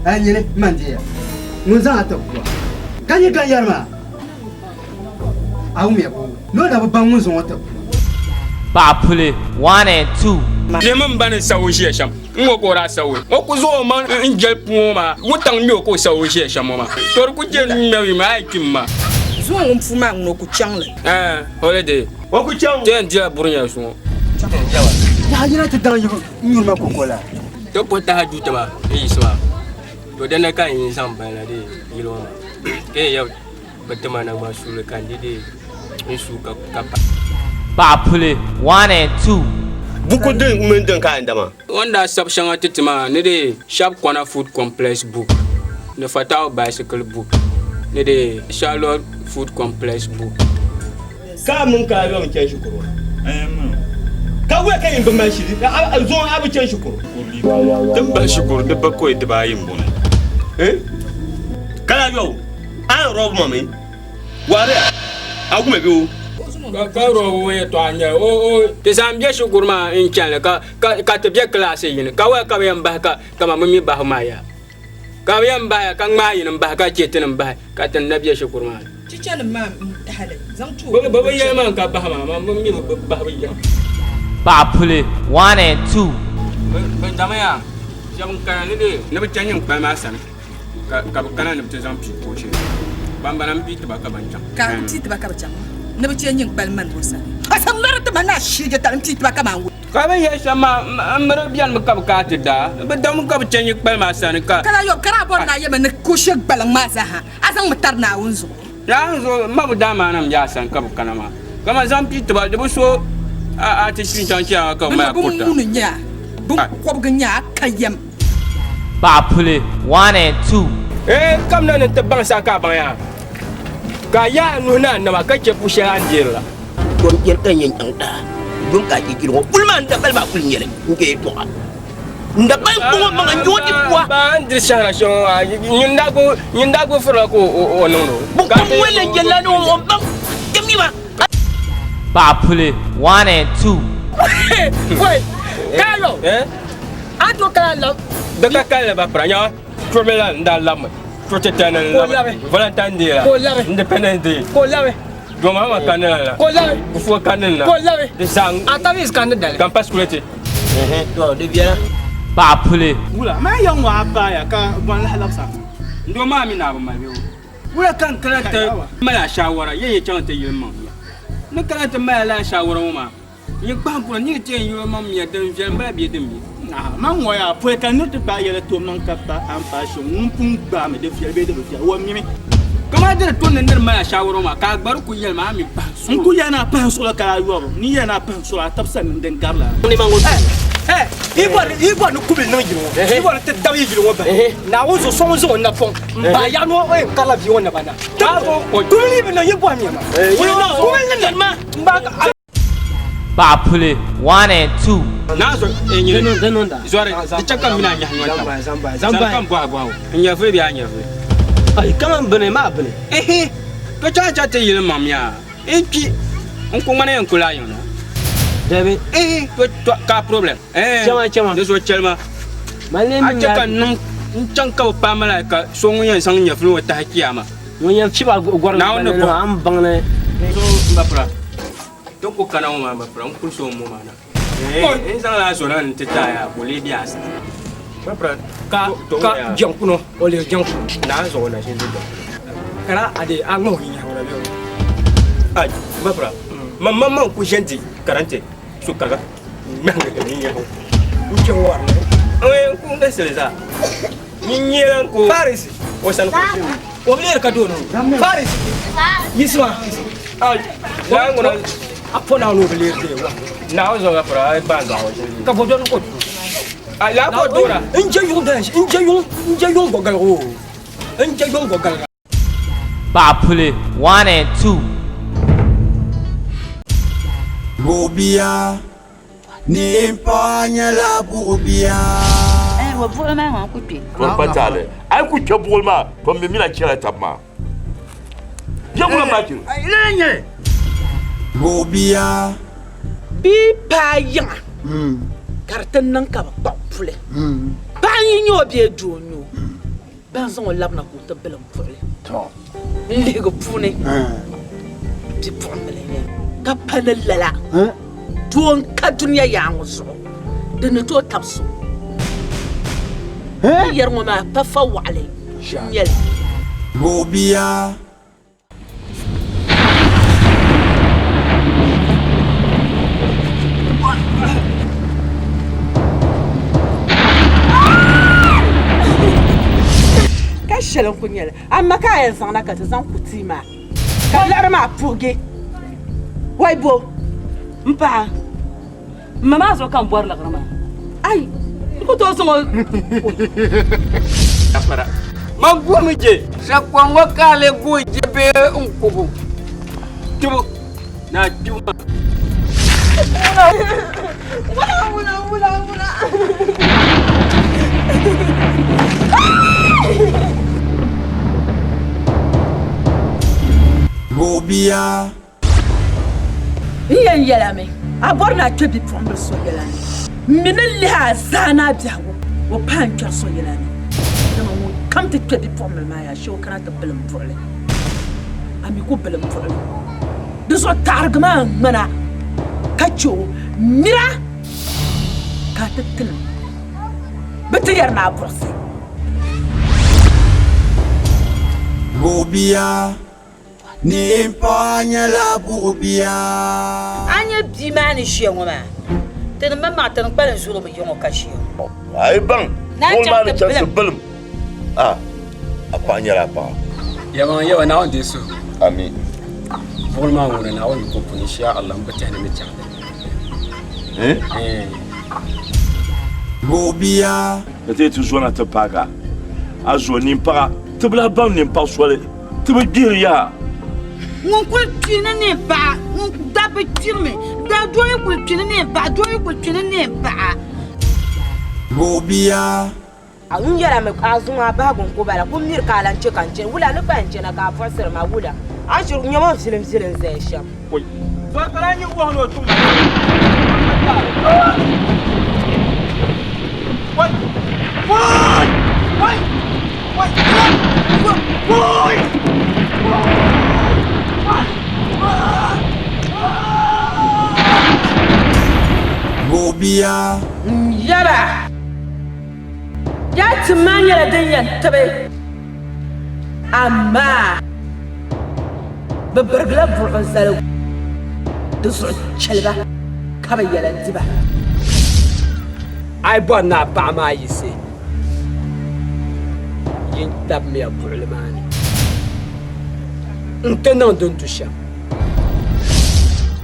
A nyini man deya ŋun zaŋ a ti pua ka nyɛ gan yɛri maa a wumya boo ni o na bi baŋ ŋun zaŋ o ti pua. Paɣa puli, 1 and 2. Lihimi m ba ni sa o ʒiya shɛm n-ŋɔ ka o daa sa o. O ku zaŋ o maŋ n-jɛli puu ŋɔ maa wuntaŋ ŋme o ka o sa o ʒiya shɛm ŋɔ maa. To di ku je ŋ-ŋmɛbu maa a yi kpim ma. Zuŋɔ ŋun puu maa ŋuni o ku chaŋ li. Ɛɛn, holiday. O ku chaŋ. Ti yɛn dila burinya zuŋɔ. Yaha yina ti daŋ yibu n-nyuri ma koko la. Ti puhi tahajudi maa ni yiɣisi maa, to dinni ka n yi zaŋ bali na dee yili ŋɔ maa ka yi yɛli bɛ ti ma naŋgban suuli ka n di dee n suui ka pa. Paɣa puli, 1 and 2. Buku din mini din ka a yɛn da maa. O ni daa sabi shɛŋa ti ti maa ni dee Sharp Corner Food Complex book, ni Fatau Bicycle book, ni dee Charlotte Food Complex book. Ka a mini ka a yom chani shikuru maa? Ka wula ka yin bi mali shili? Zuŋɔ a bi chani shikuru? Din bahi shikuru di bakɔi dibaayi m-bɔŋɔ. Ka a yom a ni rɔbi ma mi? Wariya, a gumi bɛ o? Ka rɔbi ŋɔ yɛtɔɣa n-nyɛ o o ti zaŋ be shikuru maa n-chani li ka ti be kilaasi yini ka waya ka bɛ yɛn bahi ka kaman bɛ mi bahibu maa yaa. Ka bɛ yɛn bahi ya ka ŋmaai yini m-bahi ka chɛ tinim bahi ka ti ni na be shikuru maa ni. Chichanim maa n-tahi li zaŋ ti o. Bɛ bi yɛli ma n-ka bahi maa, man bi mi bɛ bahibu yɛm. Paɣa puli, 1 and 2. Bɛ damiya shɛba n-kana ni bɛ ni bɛ chɛ nyiŋkpali maa sani ka bɛ kana ni bɛ ti zaŋ pii kooshɛ. Bambana m-pii ti ba ka ban chaŋ. Ka m pii ti ba ka bɛ chaŋ ni bɛ chɛ nyiŋkpali mani o sani. A saŋ lɔri ti ma ni a shiigi tali m-pii ti ba kaman. Ka bɛ yɛli shɛm maa, M mi di bɛnimi ka bɛ ka ti daa. Bɛ dami ka bɛ chɛ yi kpali maa sani ka. Ka lahi yɔbu, ka daa bɔri ni a yɛmi ni ka o she gbaliŋ maa zaa ha, a zaŋmi tari Naawuni zuɣu. Naawuni zuɣu, m ma bi daa maani m be a sani ka bɛ kana maa. Ka man zaŋ pii ti ba, di bi so a ti kpi n-chaŋ chiyaama ka bɛ mali a kurita. Bɛ ŋuni n-nyɛ a? Biŋkɔbigu n-nyɛ a, ka yɛm. Paɣa puli, 1 and 2. Ee, kamina ni n ti baŋ saha ka a baŋ yaa, ka a yaai a nuhi ni a naba ka chɛ pu shɛli a ni deeri la. Tom yɛli ka n yɛn chaŋ daa dom ka a je jili ŋɔ kuli maa n dabali maa kuli nyɛli n je yɛltɔɣa n dabali kpuŋɔ maŋa n je o ti pua. Ba n diri shɛhira shɛŋa maa nyin daa gbubi firila ka o niŋdi o. Bɛ kom wɛli n jɛlla ni o baŋ ti mi ba. Paɣa puli, 1 and 2. Wait, Kayo, a to kana la. Di ka kalinli ba pira nyaŋa tuɣimi la n daa labimi tuɣi titali ni n labi Valentine Day la Independence Day. Ka o labi. John Mahama kanni na la. Ka o labi. Kufuor kanni na. Ka o labi. Di zaa. Atavis kanni dali. Ka m pa security. To di biɛla. Paɣa puli. Wula, maa ya ŋɔ a paaya ka bɔn lahi labisa? N doo maa mi naa bi mali bɛ o. Wula ka n kana ti mali a shaawara yɛn yɛn chaŋ ti yili maŋ ya? Ni kana ti mali a lala shaawara ŋɔ maa, nyin kpahim puna nini ti yɛn yuli o maŋ mia din viɛli m-bala bee din bi? Amaa ŋɔ yaa pɔi ka nir ti gbaai yɛli ti o maŋ ka pa a ni paai shɛm ŋun pun gbaami di viɛli bee di bi viɛli, o mimi. Kamani di ni to ni nir mali a shaawara ŋɔ maa ka a gba di ku yɛli ma a mi pahi suɣulo. N ku yɛli ni a pahi suɣulo ka a yɔbu, n ni yɛli ni a pahi suɣulo a tab sani ni din gari la. Yi bɔri ni kubili niŋ yili ŋɔ, yi bɔri ni ti dabi yi yili ŋɔ bahi, Naawuni zuɣu so ŋun zaŋ o napɔŋ m-baai yaɣi ni o yɛn karila bia ŋɔ naba na. Kubili yi bi niŋ, yi bɔhimiya ma. Kubili ni niŋ ma. Paɣa puli, 1 and 2. Naa zo e nyini zɔri di chɛ ka m mini a nyahi ŋɔ taba sani ka m bɔhi bɔhigu n nyɛvili bee a nyɛvili? Ai kaman bini maa bini. Ehe to chaŋ chaŋ ti yili maŋ mia n kpi n ku ŋmani yɛn kuli a yiŋ na. Dabi. Ehe to to ka a problem. Ehe Chama chama. Di zuɣu chɛli ma. Mali A chɛ ka n niŋ n chaŋ ka bɛ paai malaika so ŋun yɛn zaŋ nyɛvili ŋɔ tahi kiyama. Ŋun yɛn fiba gɔrim Naawuni ni gbali bɔhi. a ni baŋ ni. So m ba pira, ti ku kana ŋɔ maa m ba pira, n kuli so m-mo maa na. N zaŋla a zo na nti ti a yaa ka o lee be a sani. M ba pira, Ka to ka ŋɔ yaa. jɛŋkuno, o leei jɛŋkuno. Naa zaŋ o na ʒini di jɛŋkuno. Ka na a dee a ŋmahi o yinyahiri la bee o? Ai, m ba pira, man maŋmaŋ ku ʒe n-di karante so ka ŋmahi yinyahiri. N chɛ wɔri ni. N ku galisi li zaa. Nyin nyɛla n ku Faris o sani ka o ʒini. O bi leeri ka doo ni Faris yiɣisima. Ai, naa ŋuna A po Naawuni o bi leeri dee wa. Naawuni zuɣu ka pira a baan zaɣ o ʒini. Ka bɔ dɔni ka o doo. Ai, laa ka o doora. N je yuŋ dan n je yuŋ n je yuŋ gɔgaligu o. N je yuŋ gɔgaliga. Paɣa puli, 1 and 2. Buɣubia, Nimpaɣa nyɛla buɣubia. Ɛɛn wa buɣili maa ŋɔ n ku kpe. Tɔ n pa taali. A yi ku kpe buɣili maa, tɔ m mi mina chɛla tab maa. Biɛŋ maa chɛ. Lala n-nyɛ li. Buɣubia. Bia paai yiŋa ka di ti niŋ ka bɛ kpuɣi puli. Paɣa n-yi nya o bee doo n-nya o. Ban zaŋ o labina ka o ti bilim puɣili. N lihigi puuni bipuɣimbila n-nyɛ ka pa ni lala doo n-ka dunia yaɣa ŋɔ zuɣu din ni tooi tabi so. N yɛri ŋɔ maa pa fa waɣili n-nyɛ li. Buɣubia. Ka shɛli n-ku nyɛ li, amaa ka a yɛn zaŋna ka ti zaŋ ku tia maa, ka liɣiri maa puhigi wai bo m paɣa. M ma maa zuɣu ka m bɔri liɣiri maa. Ai, n ku tooi zaŋ o. Man guhimi je. Sakuan ŋɔ ka a lee guhi je bee n-kubu tibu ni a kpibu maa? Wula, wula, wula, wula. Buɣubia. N yɛn yɛlimi, a bɔri ni a kpe bipuɣimbila so yɛla ni? M mi ni lihi a zaa ni a biɛhigu o paai n-kpɛri so yɛla ni, dama ŋun kam ti kpe bipuɣimbila maa yaa shee o kana ti bilim buɣili, a mi ku bilim buɣili. Di zuɣu taɣirigi maa ŋ-ŋmana ka chɛ o mira ka a ti tilim bɛ ti yɛri ni a buɣisi. Buɣubia. Nimpaɣa nyɛla buɣubia. A nya bia maa ni ʒiya ŋɔ maa, ti ni maŋmaŋ ti ni kpalim zuri mi yiŋɔ ka ʒiya ŋɔ. A yi baŋ Naa buɣili chaŋ maa ni ti chaŋ ti bilim. bilim, a a paɣa nyɛla a paɣa. Yɛlimaŋli Yawɛ Naawuni deei suhigu. Ami. Buɣili maa ŋuna Naawuni yiko puuni insha Allah m bi tɛhi ni ni chaŋ di ni. Eh. Buɣubia. Ka ti yi ti zona ti paagi a, a zo nimpaɣa, ti bi lahi baŋ nimpaɣ soli. Ti bi gbihiri yaha. Ŋun kul kpi ni neen paɣa, ŋun dabba kpirimi, daa doo yi kul kpi ni neen paɣa, doo yi kul kpi ni neen paɣa. Buɣubia. A ŋun yɛla mi a zuŋ a bahigu n-ku bala, ku miri ka a lan che ka n chani. Wula ni gba yɛn chana ka a buɣisiri ma wula? A ni shiri nyama vilimvili n-zaya shɛm. Buɣubia. N yaba, yaa tim maa nyɛla din yɛn tibi, amaa bɛ birigila buɣim zaligu di zuɣu chɛli ba ka bɛ yɛla di ba. A yi bɔri ni a paɣa maa yiɣisi, yin tabimiya buɣili maa ni nti niŋ din tu shɛm.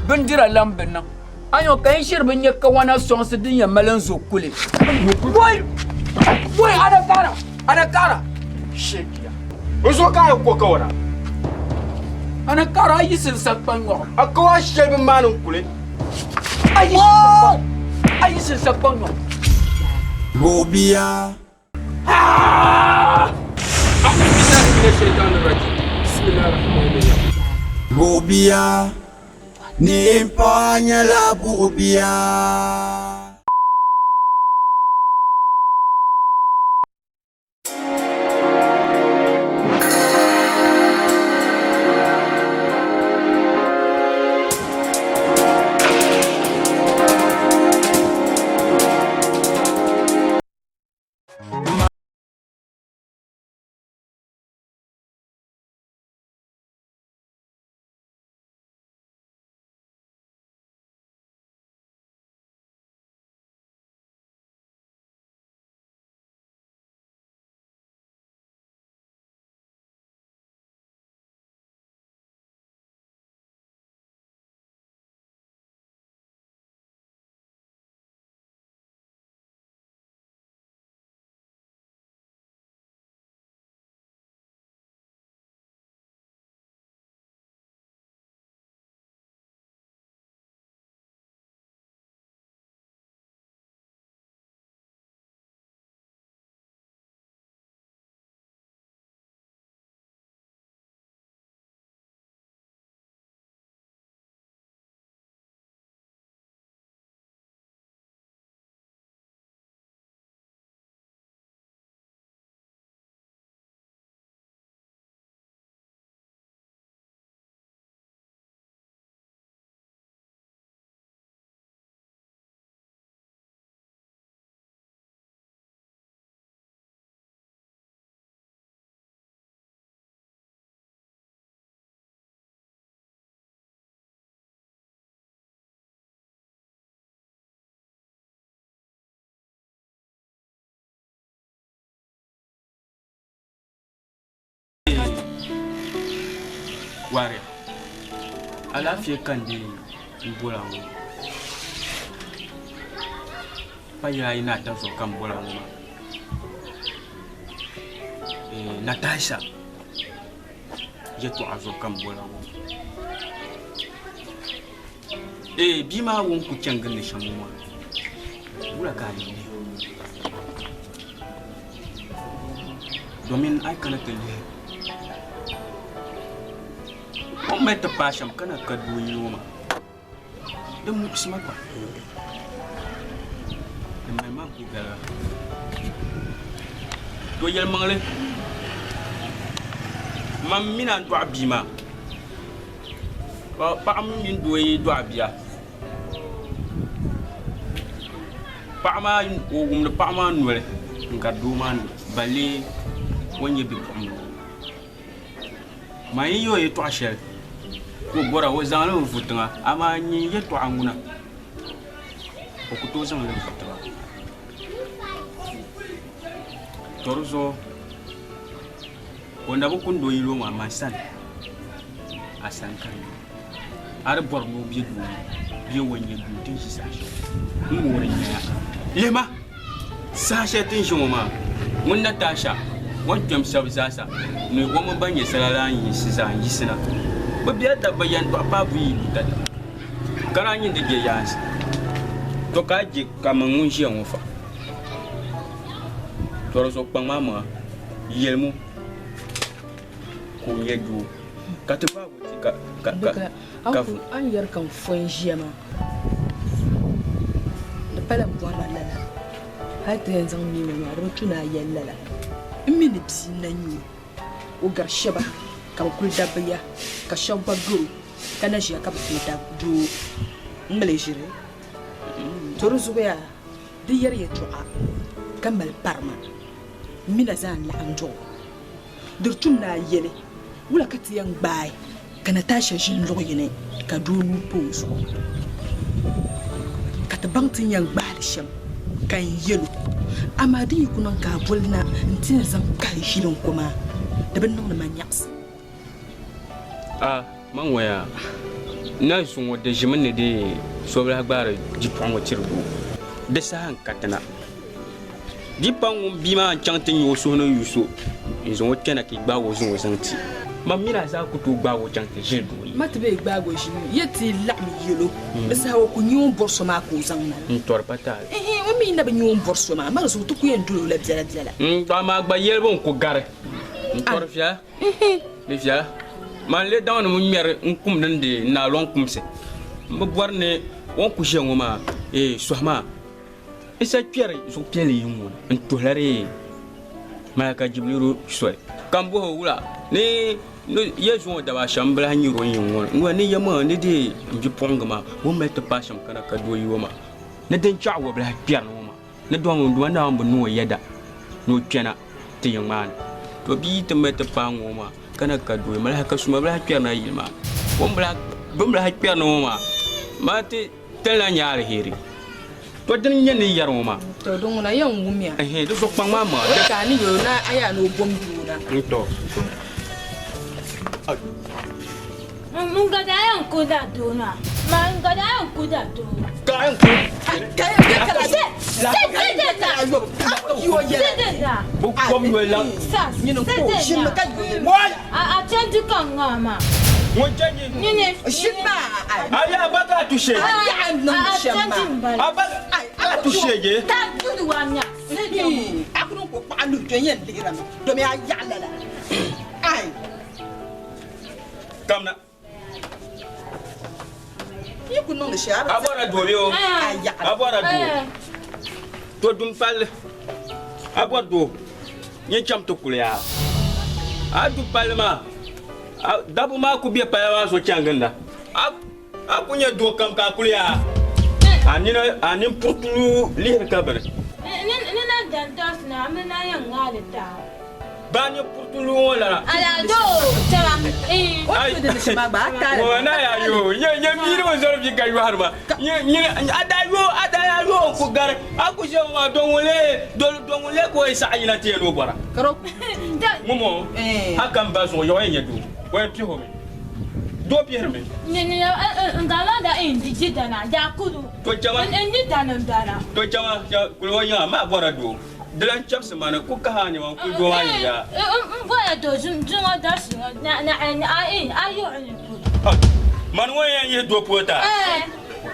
Bindira lan bi niŋ. Ayo ka n shiri bi nya kawana sɔŋsi din yɛn mali n zo kuli. Woi! Woi! Anakara! Anakara! Shekiya. N zo ka a yi ko kawana. Anakara a yiɣisi n sakpa nyɔɣu. A kawa shɛli bi maani n kuli. A yiɣisi n sakpa nyɔɣu. Buɣubia. Buɣubia. Nimpaɣa nyɛla buɣubia. Wari, alaafee ka n dee n boli a ŋɔ pa yɛla ayi ni ata zuɣu ka n boli a ŋɔ maa. Natasha yɛtɔɣa zuɣu ka n boli a ŋɔ. Bia maa ŋun ku chani gindi shɛm ŋɔ maa, wula ka a lee lihi o? Domin a yi kana ti lihi o ni mali ti paai shɛm ka na ka doo yino ŋɔ maa, di muɣisi ma pam. Di mali ma gugaliga. To yɛlimaŋli, mam mini a n-dɔɣi bia maa. Paɣa mini doo yi dɔɣi bia paɣa maa o wumdi paɣa maa noli n gari doo maa noli balee o ni nyɛ bipuɣimbila maa yi yɛ o yɛltɔɣa shɛli ka o bɔra o zaŋli mi vu tiŋa amaa nyin yɛltɔɣa ŋuna o ku tooi zaŋli vu tiŋa to di zuɣu O na bi kundi o yili o maa man sani, a sani ka di nyɛ. A di bɔri ni o be duu bee o nyɛ duu ti ni ʒi saha shɛli n ŋɔ di nyɛla. Lihima, saha shɛli ti ni ʒi ŋɔ maa, ŋun Natasha, o ni kpɛm shɛba zaasa ni o mini ban nyɛ sala la n-yiɣisi zaa n-yiɣisina. Bɛ bela dabba yɛntɔɣa paai buyi butata, ka naan yi di je yaansi. To ka a je kaman ŋun ʒiya ŋɔ fa. To di zuɣu kpaŋ maa maŋa yɛlimu ka o nyɛ doo ka ti gbaagi o ti ka ka ka vu. A ni yɛri ka n fo n-ʒiya maa, di pala m bɔrila lala. Hal ti yɛn zaŋ mi ma maa, di bi tu ni a yɛli lala. M mi ni bia n-na nyɛ o, o gari shɛba ka bɛ kuli dabba ya, ka shɛba gba gar o ka na ʒiya ka bɛ kuli dab doo m-mali ʒiri. To di zuɣu yaa di yɛri yɛtɔɣa ka mali parima m mi na zaa n-laɣim duɣi o. Di di tum ni a yɛli, Wula ka ti yɛn gbaai ka Natasha ʒini luɣ yini ka doo nuu pa o zuɣu? Ka ti baŋ ti ni yɛn gbaai li shɛm, ka n yɛl o. Amaa di yi ku niŋ ka a boli na nti yɛn zaŋ kahi ʒili n ko maa, di bi niŋdi ma nyaɣisim. A ma ŋɔ yaa, n na zuŋɔ di ʒimi ni di so bi lahi gbaari bipuɣiŋ ŋɔ tiri doo. Di saha n-katina. Di pa ŋun bia maa n-chaŋ ti nya o suhu ni yu so n-zaŋ o kpɛna ka yi gbaag o zaŋ o zaŋ ti. Ma mini a zaa ku tooi gbaag o chaŋ ti ʒili doo yi. Ma ti bee gbaag o ʒili ya ti laɣim yɛl o. Di saha o ku nya o ni bɔri so maa ka o zaŋ na la. N tɔri pa taali. Ɛhɛn, o mi na bi nya o ni bɔri so maa, ma di zuɣu ti ku yɛn dol o la biɛlabiɛla. N tɔ amaa gba yɛlibu n-ku gari. N tɔri viɛla. Di viɛla. Man lee daŋ ni ŋun ŋmɛri n kum din di n naaloŋ kumsi. M bi bɔri ni o ni ku ʒiya ŋɔ maa, ee, sɔhi maa. N sa kpɛri zuɣupiɛlli yi ŋɔ ni, n tuhila di Malaika Jibrilu soli. Ka m bɔhi o wula ni ya zuŋɔ daba shɛm m bi lahi nyari o yiŋ ŋɔ ni. N yɛli ni yɛlimaŋli ni di m bipuɣiŋga maa o ni mali ti paai shɛm kana ka doo yi o maa ni din chaɣ o bi lahi kpɛri ni ŋɔ maa. Ni dɔŋ o Duuma Naawuni bi niŋ o yɛda ni o kpɛna ti yiŋ maa ni. To bia yi ti mali ti paai ŋɔ maa ka na ka doo, malaika suma bi lahi kpɛrina yili maa. Bɛ ni bi lahi kpɛrina ŋɔ maa, maa ti tilina nya aliheri. To dini n-nyɛ ni yɛri ŋɔ maa. To di ŋuna yɛn wumya. Ɛhɛn, di zuɣu kpaŋ maa maŋa. O ka a ni yɛl o ni a yaa ni o bom doo na. N-tɔ. N gba daa yɛn ku da doo maa. Ma n gba daa yɛn ku da doo maa. Ka yɛn ku. Ka yɛn ku kala Se se se da. Se de da. Bu kom yoli la. Sa Nyini se ko de ʒini da. ka yoli. Wai! A a chanji ka ŋa maa. Ŋun chanji. Nyini. Ʒini maa ai. A yaa ba ka a tu shee. A yaɣa niŋ A a shɛm chanji maa. n bala. A ba ka a tu shee je. Ta duli wa nya. Se de mo. A ku niŋ ka o kpaɣa nuhi kpe n yɛn lihira mi domi a yaɣa lala. Ai. Kamina. Yi ku niŋdi shɛli, a bi A bɔra doo bee o? A yaɣa. A bɔra doo. To dum palli. A bɔri doo. Nyin cham ti kuli yaa. A du palli maa, dabba maa ku be pala maa zuɣu chani ginda. A ku nya doo kam ka a kuli yaa. A nina, a nini puɣitulu lihiri ka bini. Ni na dan tɔɣisi na, a mi na yɛn ŋaai li taai. Ba ni puɣitulu ŋɔ lana. Ala doo taba, iin. Ai, ŋɔ na yaa yo, nyɛ nyɛ bia ni bi zɔri bia ka yɔhiri ma. Nyɛ nyɛ a daa yo, a daa yaa yo n ku gari. A ku ʒe ŋɔ maa do ŋun lee, do do ŋun lee ka o yi saɣi yina ti yɛn o bɔra. Ŋɔ mo, a kam ba zuɣu, yaɣa yɛn nyɛ doo, o yɛn pihi o mi. Doo bihirimi. N gama da in di jidana yakudu. To chama. N ni danim dana. To chama kuli o yiŋa maa bɔra doo. Dilan chɛbisi ma ni ku kahi a nɛma n-kuli doo maa yi yaa. N bɔra doo zuŋɔ dabisi ŋɔ na na a in a yuɣi ni polo. Mani ŋɔ yɛn yihi doo polo ti a,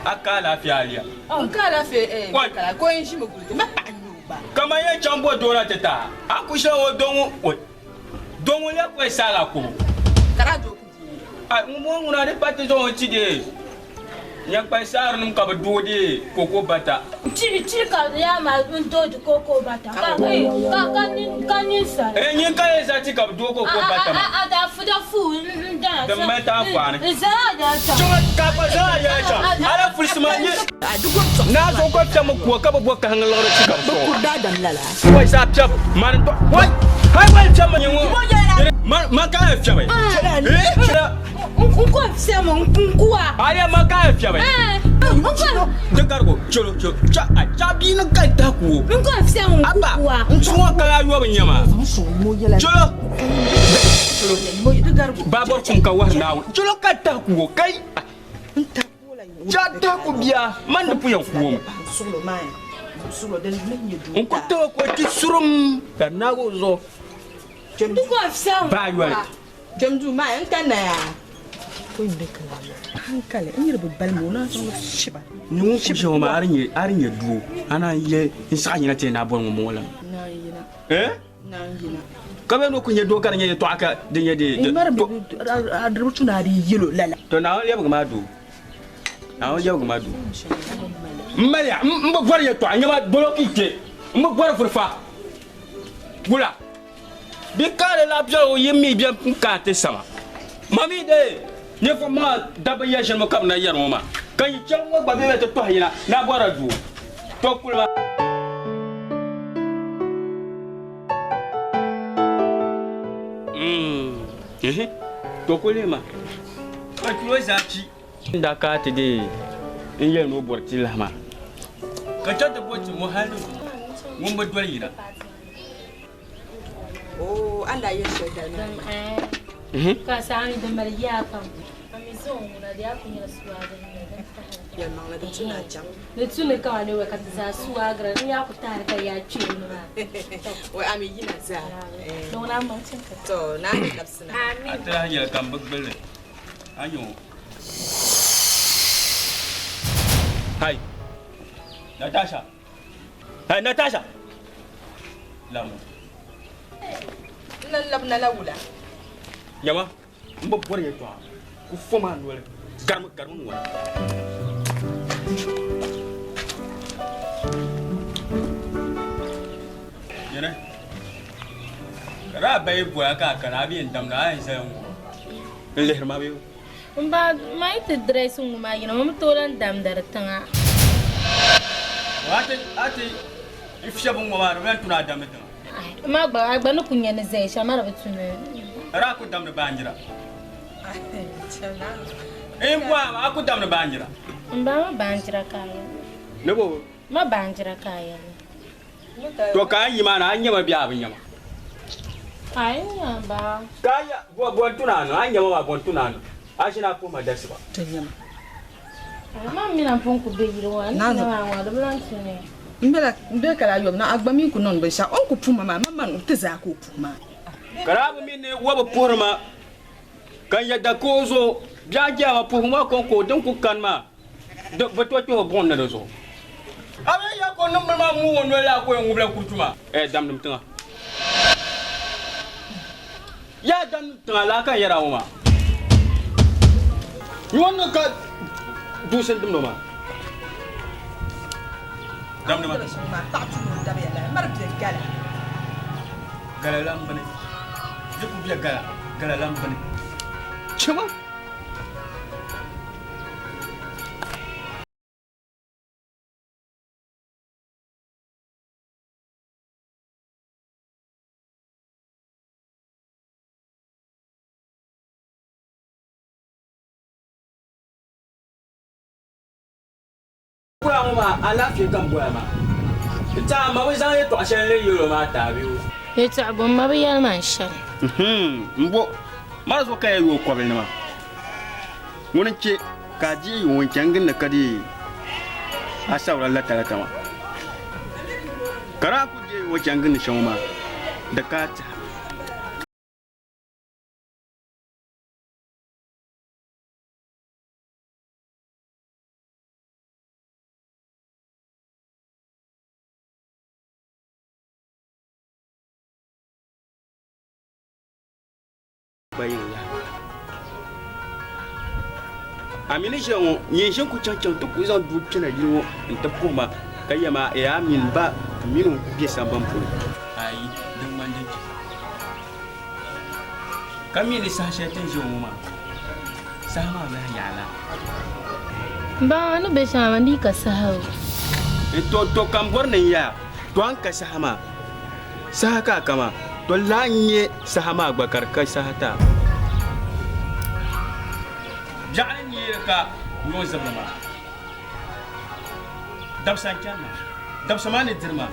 a ka alaafee a liya. N ka alaafee eh, ka o yɛn ʒimi guli ti ma paɣa n-nyɛ o gba. Kaman yɛn chaŋ bɔ doo na ti ti a, a ku shɛli o doo ŋɔ, oi, doo ŋɔ lee kuli saala kubu. Ka daa doo ku deei. Ai, ŋun bɔŋɔ ŋuna di pa ti zaŋ o ti deei. Nyɛkpali saarinim ka bɛ doo deei koko bata. Chiri chiri ka yaa maa n doo di koko bata ka ka ka nin ka nin sara. Eh nyin ka yɛn zaa ti ka bɛ doo koko bata maa. A daa fuda fu n dana. Din mali ti anfaani. N zaa daa chaŋ. Chaŋ ka gba zaa yaa chaŋ. Ala fulisi maa nyɛ. Naa zuɣu gba piɛmi kuwa ka bɛ bo kahiŋ liɣiri ti ka bɛ sɔŋ. Bɛ kuri daadam lala. Wai zaa piɛb mani dɔ wai hai wai piɛb mi ŋɔ man ka yɛn piɛbi eh chira N ko fiɛmi n kuwa. Aya man ka yɛn piɛbi di garigo cholo cholo cha a cha bia ni ka tahi kuo N ko fiɛmi n kuwa. N chuɣu ŋɔ kala ayɔbu n nyɛma cholo baabɔri kum ka wahi Naawuni cholo ka tahi kuo kai Cha tahi ku bia man di puya kuom. N ku tahi ko ti surum ka naagi o zuɣu. Baa yoli. Kpɛm duu maa n ka naya. Hankali n yiri bi balimi o naan zaŋ shiba. Ni ŋun ku shɛŋa maa a di nyɛ doo a naan yɛ n saɣi nyina ti yɛn naa bɔri ŋun bɔŋɔ la. Naan yina. Eh? Naan yina. Ka bɛ ni ku nyɛ doo ka di nyɛ yɛtɔɣa ka di nyɛ di. Mari a diribu tu ni a di yɛlo lala. To Naawuni lɛbigi maa doo. Naawuni lɛbigi maa doo. M maliya m bi bɔri yɛtɔɣa nyɛma dolo ka yi kpe m bi bɔri furifa wula. Bɛ kaari la biɛligu yi mi bɛ n kaai ti sama. Ma mi dee ninvuɣ maŋa dabba ya ʒinimi ka bɛ na yɛri ŋɔ maa, ka yi chɛli ŋɔ gba bɛ ti tɔhi yina ni a bɔrila doo, tɔ kuli ma. Tɔ kuli ma ka tuo zaa chi. N daa kaai ti dee n yɛli ni o bɔri ti lahi maa, ka chɛ ti bo ti ŋɔ hal ni zuŋɔ ŋun bi doli yina. Oo, a ni daa yɛli shɛli dali maa ni. Ka saa mi di mali yaa pam. A mi zaŋ ŋuna di yaa ku nyɛla suwaagiri ni din tahili. Yɛlimaŋli di tu ni a chaŋ. Di tu ni ka ni wɛ ka ti zaa suwaagira n yaa ku tahili ka yaa kpeeni maa. Wɛ a mi yina zaa. Ni ŋuna maŋ chaŋ ka. To naa ni labisina. A ti lahi yɛli ka m bi gbulli a nya o. Hai Natasha. Hey, Natasha! Lamu. N lan labina la wula? Nyama, m bi bɔri yɛltɔɣa. Ku fom a noli. Garimi, garimi ŋɔni. Nyini, ka daa ba yi bɔya ka a kana a bi yɛn damda a yɛn zaya ŋ-ŋɔ n-lihiri ma bee? M ba, ma yi ti dirɛsi ŋɔ maa yina, ma mi tooi lan damdi di tiŋa. A ti fiɛbi ŋ-ŋɔ maa, di bi lan tu ni a damdi tiŋa. Ma gba, a gba ni ku nya ni zaya shɛm, a di bi tu ni. A daa ku damdi baanjira. N bɔhi a, a ku damdi baanjira? M ba, ma baanjira ka a yɛli. Ni bo? Ma baanjira ka a yɛli. To ka a yi maa na, a nyama bee a bi nyama? A yi nya ba. Ka a nya, bɔ, bɔ n-tu ni a niŋ? A nyama maa, bɔ n-tu ni a niŋ? A ʒini a puhi ma dasiba. Ti nyama. Ma mi na pun ku be yili ŋɔ, a ni ti maa ŋɔ, di bi lan tu ni. M bela, m be kala ayɔbu na, a gba mi ku niŋdi binshɛɣu, o ni ku puhi ma maa, ma man ti zaa ka o puhi ma. Ka daa bi mi ni o bi puhiri ma, ka n yɛda ka o zo bɛ a jɛma puhibu maa kɔŋko din ku kani maa. Di bi tooi kpɛhi o buɣim ni di zuɣu. A mi ya ka o niŋ bini maa muug o noli la ka o yɛn ŋubila kuruchu maa. Ɛɛ damdim tiŋa. Yaa damdim tiŋa laa ka n yɛri a ŋɔ maa. Nyɔŋ ni ka duusi n-dimdi o maa. Damdi ma. Gala lan bini. Di ku be gala, gala lan bini. Chama. Boya ŋɔ maa alaafee ka m boya maa. N tiɛha ma bi zaŋ yɛltɔɣa shɛli n yɛl o maa ti a bee o? Yɛltɔɣa bɔ m ma bi yɛli ma n shɛli. M bo, mali zuɣu ka ya yooi kɔbili ni maa. Ŋuni n-che ka a deei ŋun chani gindi ka deei a sabira latalata maa? Ka daa ku deei o chani gindi shɛm ŋɔ maa, di ka a tɛha. Gba yɛn yaha. A mi ni ʒiya ŋɔ, nyin ʒini ku chaŋ chaŋ ti ku zaŋ doo kpɛna yili ŋɔ nti puhi ma ka yɛli ma yaa a mini ba mini o be sambani polo. Ayi, di ŋmani din chɛ ka mi ni saha shɛli ti ni ʒiya ŋɔ maa, saha maa lahi yaɣila. M baŋ a ni be shɛm amaa di yi ka saha o. To, to ka m bɔri ni n yaa, to a ni ka saha maa. Saha ka a kama, to lahi n-nyɛ saha maa gba ka di ka saha ti a. Biɛɣu ni neeri ka nyuɣu zibiri maa, dabisa n-chani maa, dabisa maa ni diri maa,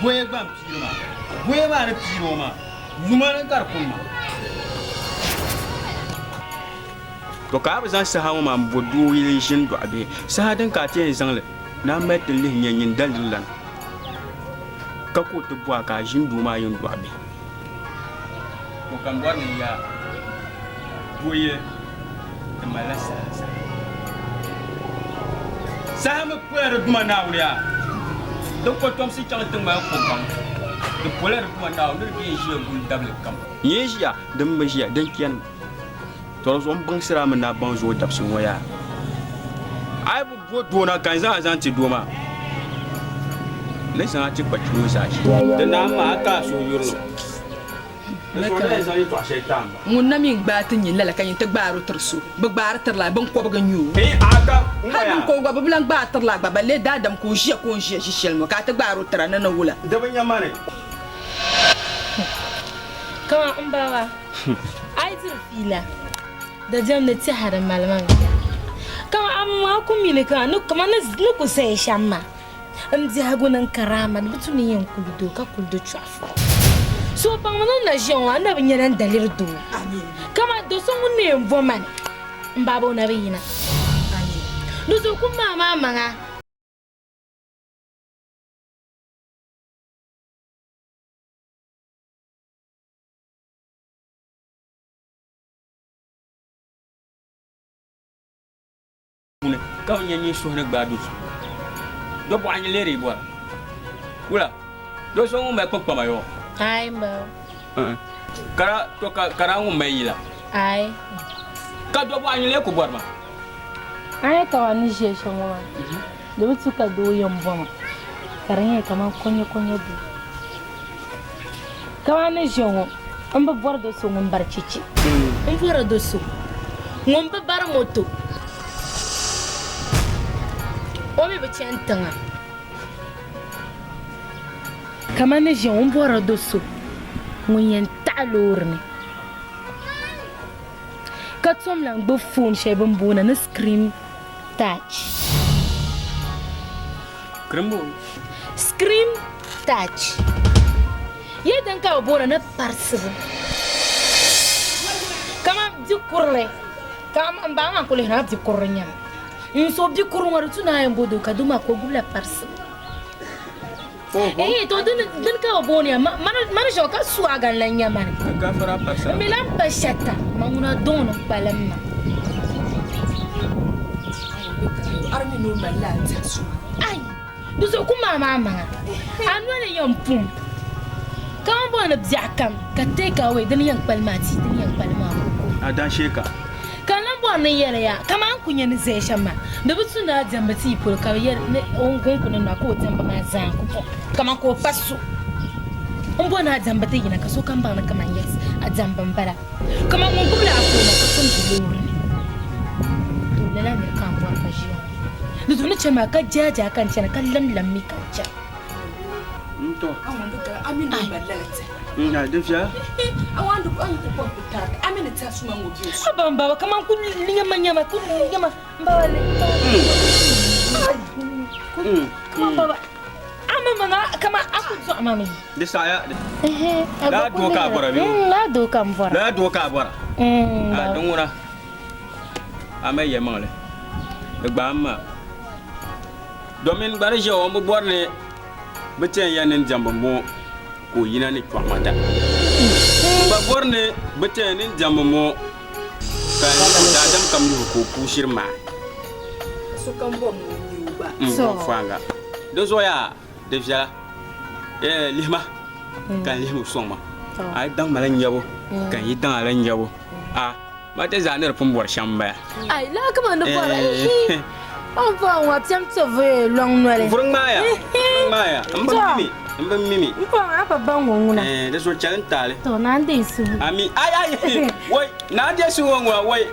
goya gba m-piiri maa, goya maa ni piiri o maa, yuma ni ka di kuni maa. To ka a bi zaŋ saha ŋɔ maa m-bo doo yili n-ʒini dɔɣi bihi, saha din ka a ti yɛn zaŋ li ni a mali ti lihi nya nyin daliri lana, ka ka o ti bɔh a ka a ʒini doo maa yɛn dɔɣi bihi. To ka m bɔri ni n yaa doo yili ti malila saha saha. Saha mi pola di Duuma Naawuni yaa, di kɔtomsi chaŋ ti ŋmali kɔgaŋ, di pola di Duuma Naawuni ni di bee n-ʒiya guli dabili kam. Nyee ʒiya, din bi ʒiya, din chanimi. Tɔri zuɣu m baŋsiri a mi ni a baŋ zuɣu dabisi ŋɔ yaa. A yi bi bo doo na ka n zaŋ a zaŋ ti doo maa, n ni zaŋ a ti kpa kpi ŋɔ zaashee. Di naan maa a ka a suhu yurili o. Di zuɣu ni yɛn zaŋ yɛtɔɣ shɛli ti a m-ba. Ŋun na mi n-gbaai ti nyin lala ka nyin ti gbaar o tiri so, bɛ gbaari tirila biŋkɔbigu n-nyɛ o. Hal biŋkɔbigu gba bɛ bi lan gbaai tirila gba, balle daadam ka o ʒiya ka o ni ʒiya ʒi shɛli ŋɔ ka a ti gbaar o tira ni ni wula? Di bi nya ma ni. Kaman m baba. A yi diri fiila, dabiɛm ni tɛha di mali ma mi. Kaman a maŋ ku mi ni kaman ni ku zaya shɛm maa, m biɛhigu ni n karaama ni bi tu ni yɛn kuli doo ka kuli do chɔɣifu. So baŋmi ni n na ʒiya ŋɔ, a na bi nyɛla n daliri doo. Kaman do so ŋun na yɛn bo ma ni m baaba o na bi yina. Di zuɣu ku maam a maŋa. Puuni ka bi nya nyin suhu ni gbaai do so do bɔɣa n leeri bɔra wula do so ŋun mali kpunkpama yɔ Ai m ba. Kara to ka kara ŋun mali yila Ai. Ka do bɔɣa n lee ku bɔri ma. Ai ka wa ni ʒiya shɛm ŋɔ maa di bi tu ka doo yɛn bɔma ka di nyɛ kamani konya konya doo. Kamani ni ʒiya ŋɔ m bi bɔri do so ŋun bari cheche. M bɔri do so ŋun bi bari moto. O mi bi chani tiŋa. Kamani ni ʒiya ŋɔ m bɔri do so ŋun yɛn taɣi loori ni ka tom lan gbubi foon shɛli bɛ ni booni ni screen touch. Screen touch yɛli din ka bɛ booni ni parisibu kaman bi kurili ka m ba maa kuli lihiri ma bi kurili nyɛmi n so bi kurili ŋɔ di tu ni a yɛn bo doo ka doo maa ka o gbubila parisibu ehe to dini ka bɛ booni ya mani ʒiɛɣu ka suaga n lan nyɛ mani n mi lan pa shɛta ma ŋuna dɔŋ ni kpalim ma. Ai! Di zuɣu ku maam a maŋa. A noli yɛn pum ka ŋun bɔŋɔ ni biɛɣu kam ka take away dini yɛn kpalim a tia dini yɛn kpalim a koko. A daa shee ka. Ka n lan bɔri ni n yɛli ya, kaman a ni kul nya ni zaya shɛm maa, di bi tu ni a diɛmdi tia polo ka bɛ yɛli ni o ni ku ni nɔhi ka o diɛmbu maa zaa ku pɔŋ kaman ka o pa so. M bɔri ni a diɛmbu ti yina ka sokam baŋ ni kaman yes, a diɛmbu m-bala. Kaman ŋun gbubila a foon ka tom ʒi loori ni. To lala niri ka n bɔri ka ʒiya ŋɔ. Di zuɣu ni chani maa ka jaajaa ka n chana ka lamlam mi ka n chana. Haba m baba kaman ku nyama nyama ku nyama m baba le kaman baba ama maŋa kaman a ku dɔɣi ma mi. Di saɣaya. Laa doo ka a bɔra bee? Laa doo ka n bɔra. Laa doo ka a bɔra. A di ŋuna. A mali yɛlimaŋli. Di gbaai m ma. Domin gba di ʒiya o bi bɔri ni bɛ ti yɛn yɛli ni n diɛmbu m-bɔŋɔ ka o yina ni chɔɣima da. N gba bɔri ni bɛ ti yɛn ni n diɛmbu m-bɔŋɔ ka daadam kam yuhi ka o puu shiri maai. Sokam bɔri ni o nya o gba. M bɔri faaŋa. Dinzuɣu yaa di viɛla. Ɛɛ lihima ka n lihimi sɔŋ ma. A yi daŋ ma la nyabu ka n yi daŋ a la nyabu. A ma ti zaa ni di pun bɔri shɛm m-bala. Ai, lala kaman di bɔri. Ihi! O ni bɔri ŋɔ piɛm ti vuyi lɔŋ noli. Vuri ŋmaaya, vuri ŋmaaya. M bi mi mi, m bi mi mi. M pɔŋ a pa baŋ ŋɔ ŋuna. Ɛɛ, di zuɣu chɛli n taali. Tɔ, naa n-deei suhu. Ami, ai, ai, wai, naa n-deei suhu ŋɔ ŋuna, wai,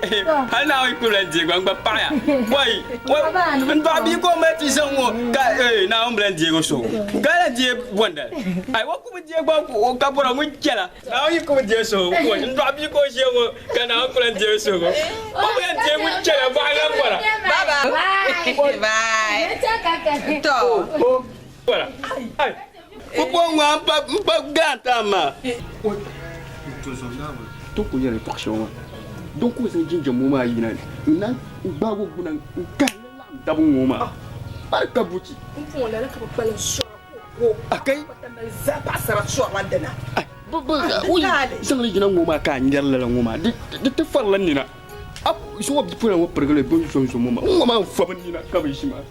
hali Naawuni kpibila n-deei gba, n gba paɣiya, wai, wai, n dɔɣi bia ka o mali ti zaŋ ŋɔ, ka, ee, Naawuni bi lan deegi o suhu, ka lan deei bɔndali. Ai, o ku bi deei gba ka bɔra ŋun chɛla. Naawuni yi ku bi deei suhu, wai, n dɔɣi bia ka o ʒiya ŋɔ, ka Naawuni ku lan deei suhu, o bi lan deei ŋun chɛla bɔɣa lan bɔra. Bye bye. Tɔ. Bɔra, ai. Pumpɔŋɔ ŋɔ m pa grant a maa. To ku yɛli paɣ shɛba maa, din ka o zaŋ jinjam ŋɔ maa yina ni n naan gbaag o gbuna n-kahi li laɣim daba ŋɔ maa, hal ka buchi. Pumpɔŋɔ lala ka bɛ kpalim sɔra ka o ko. A kai. Kpatamali zaa paɣisara sɔrila dina. O yi zaŋ li yina ŋɔ maa ka a nyari lala ŋɔ maa, di ti farila nina. A zuŋɔ bipola ŋɔ pirigili bɛ ni zɔnzo ŋɔ maa, ŋ-ŋɔ maa n-fa bɛ nina ka bɛ ʒi maa.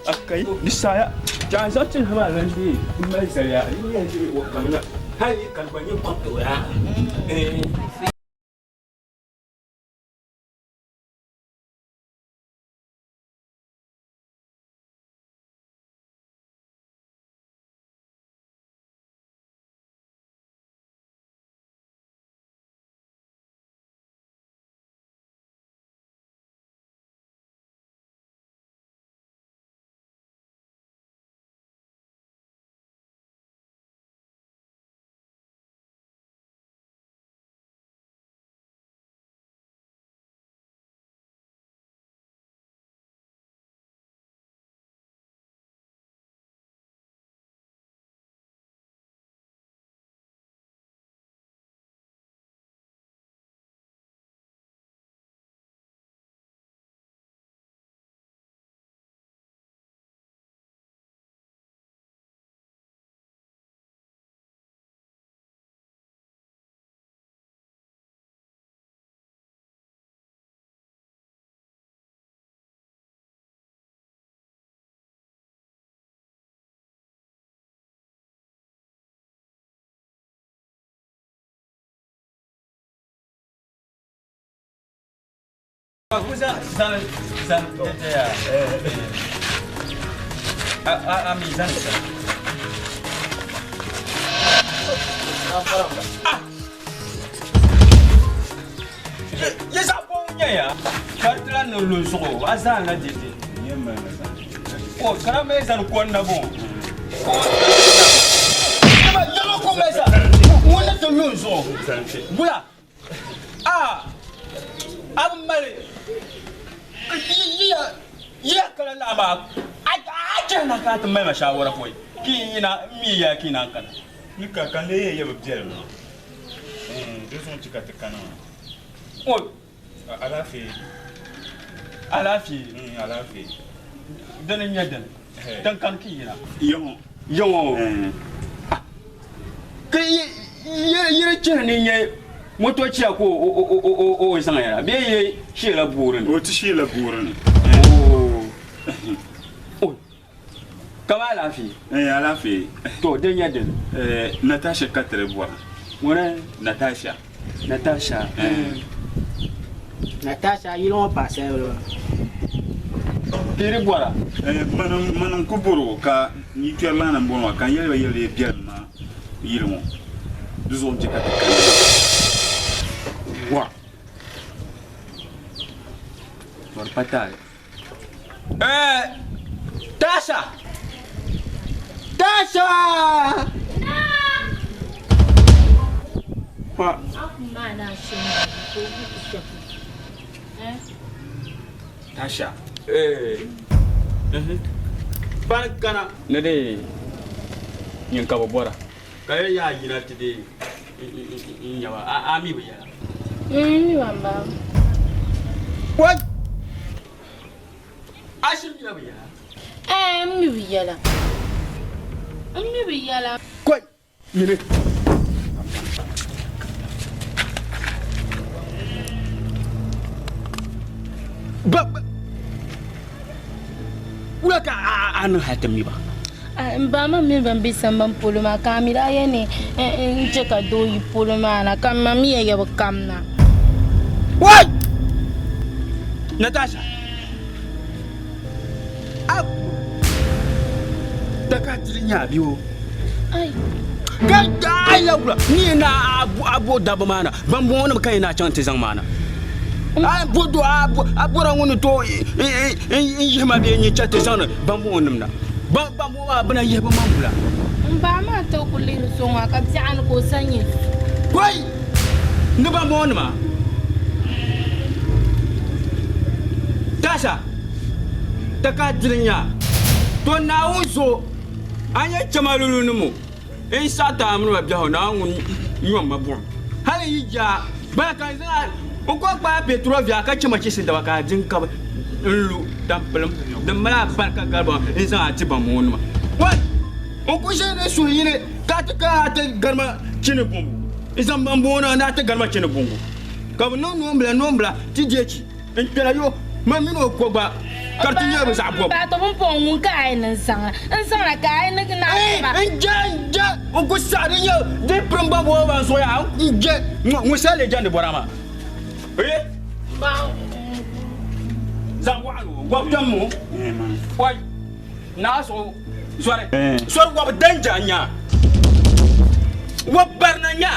Akai, di saaya ka a zaŋ ti ha maa lan deei m-mali zali ya, di nyɛla di o kamina hal yi ka di gba nyɛ kɔŋ ti o yaa. A a bi mali yiya kala laa maa a chɛhi na ka a ti mali ma shaawara pɔi ka yi yina m mi ya ka yi naan kana. Ni ka ka n lee yɛn yɛ bi biɛlim maa di zuɣu n-chɛ ka ti kana maa. O. Alaafee. Alaafee. Alaafee. Dini n-nyɛ dini? Din kani ka yi yina? Yaŋɔ. Yaŋɔ. Ka yi di chihiri ni nyɛ moto chia ka o zaŋ ya na bee yi sheela boori ni? O ti sheela boori ni. Kama alaafee? Alaafee. To din nyɛ dini? Natasha ka ti di bɔra. Ŋuni? Natasha. Natasha. Natasha yili ŋɔ paɣasaribili maa. Ka yi di bɔra? Mani n-ku bɔri o ka n yi kpɛri lana m-bɔŋɔ maa ka n yɛli ba yɛli biɛlim maa yili ŋɔ di zuɣu n-chɛ ka ti kana. Wa. Bɔri pa taali. Ɛɛ Tasha! Tasha! Wa. Tasha. Eh. Bani kana. Ni de nyin ka bi bɔra. Ka yi yaa yina ti de n nyaba a mi bi yɛla. N mi ba m ba. Wai! A shiri mi la bi yɛla? Ɛɛ, m mi bi yɛla. M mi bi yɛla. Koi! Nyini. Ba ba wula ka a niŋ hali ti mi ba? N ba ma mini ban be sambani polo maa ka a mi daa yɛli ni n chɛ ka doo yi polo maa na ka m ma mi yɛli ya bi kamna. Wai! Natasha! A da ka diri nya bi o. Ka ai la wula ni na a bo dabba maa na ban bɔŋɔ nim ka yi na chaŋ ti zaŋ maa na. A bo do a bɔra ŋuni to n yihi ma bee n yi chaŋ ti zaŋdi ban bɔŋɔ nim na. Ban bɔŋɔ maa bina yihi bi maŋ wula. N ba maa ti ku lihiri so ŋɔ ka biɛɣu ni ka o sa nyɛ. Koi! Ni ban bɔŋɔ nima. Tasha! Ti ka diri nya. To Naawuni so a nyɛ chɛma lulu ni mo n saɣi ti a mini ba biɛhigu Naawuni ŋun nyom ma buɣim. Hali n yi je a gbaya ka n zaŋ a n kɔŋ kpaai Pɛturɔvia ka chɛ ma chisi daba ka a di n-kabi n-lu tampilim din mali a barika gariba n-zaŋ a ti bambɔŋɔnima. Wai! N ku ʒe ni suhu yini ka a ti kana a ti gari ma chini bɔŋgu. N zaŋ bambɔŋɔ na ni a ti gari ma chini bɔŋgu. Ka bɛ niŋ noombila noombila ti deechi. N kpɛla yo, man mini o ko gba ka di ti nyɛla bɛ zaɣ bɔbu. Ba to pumpɔŋɔ ŋun ka a yi ni n zaŋla, n zaŋla ka a yi ni naai ti ma. N je, n je, n ku saɣi di nyɛ di pirim ba bɔbu ban zuɣu yaa, n je, ŋun sa lee jɛndi bɔra maa. Ee, zaŋ waɣila o, wɔbu kpɛm o, ɔi, naa zuɣu zɔri, zɔri wɔbu danja n-nya. Wɔbu barina nya.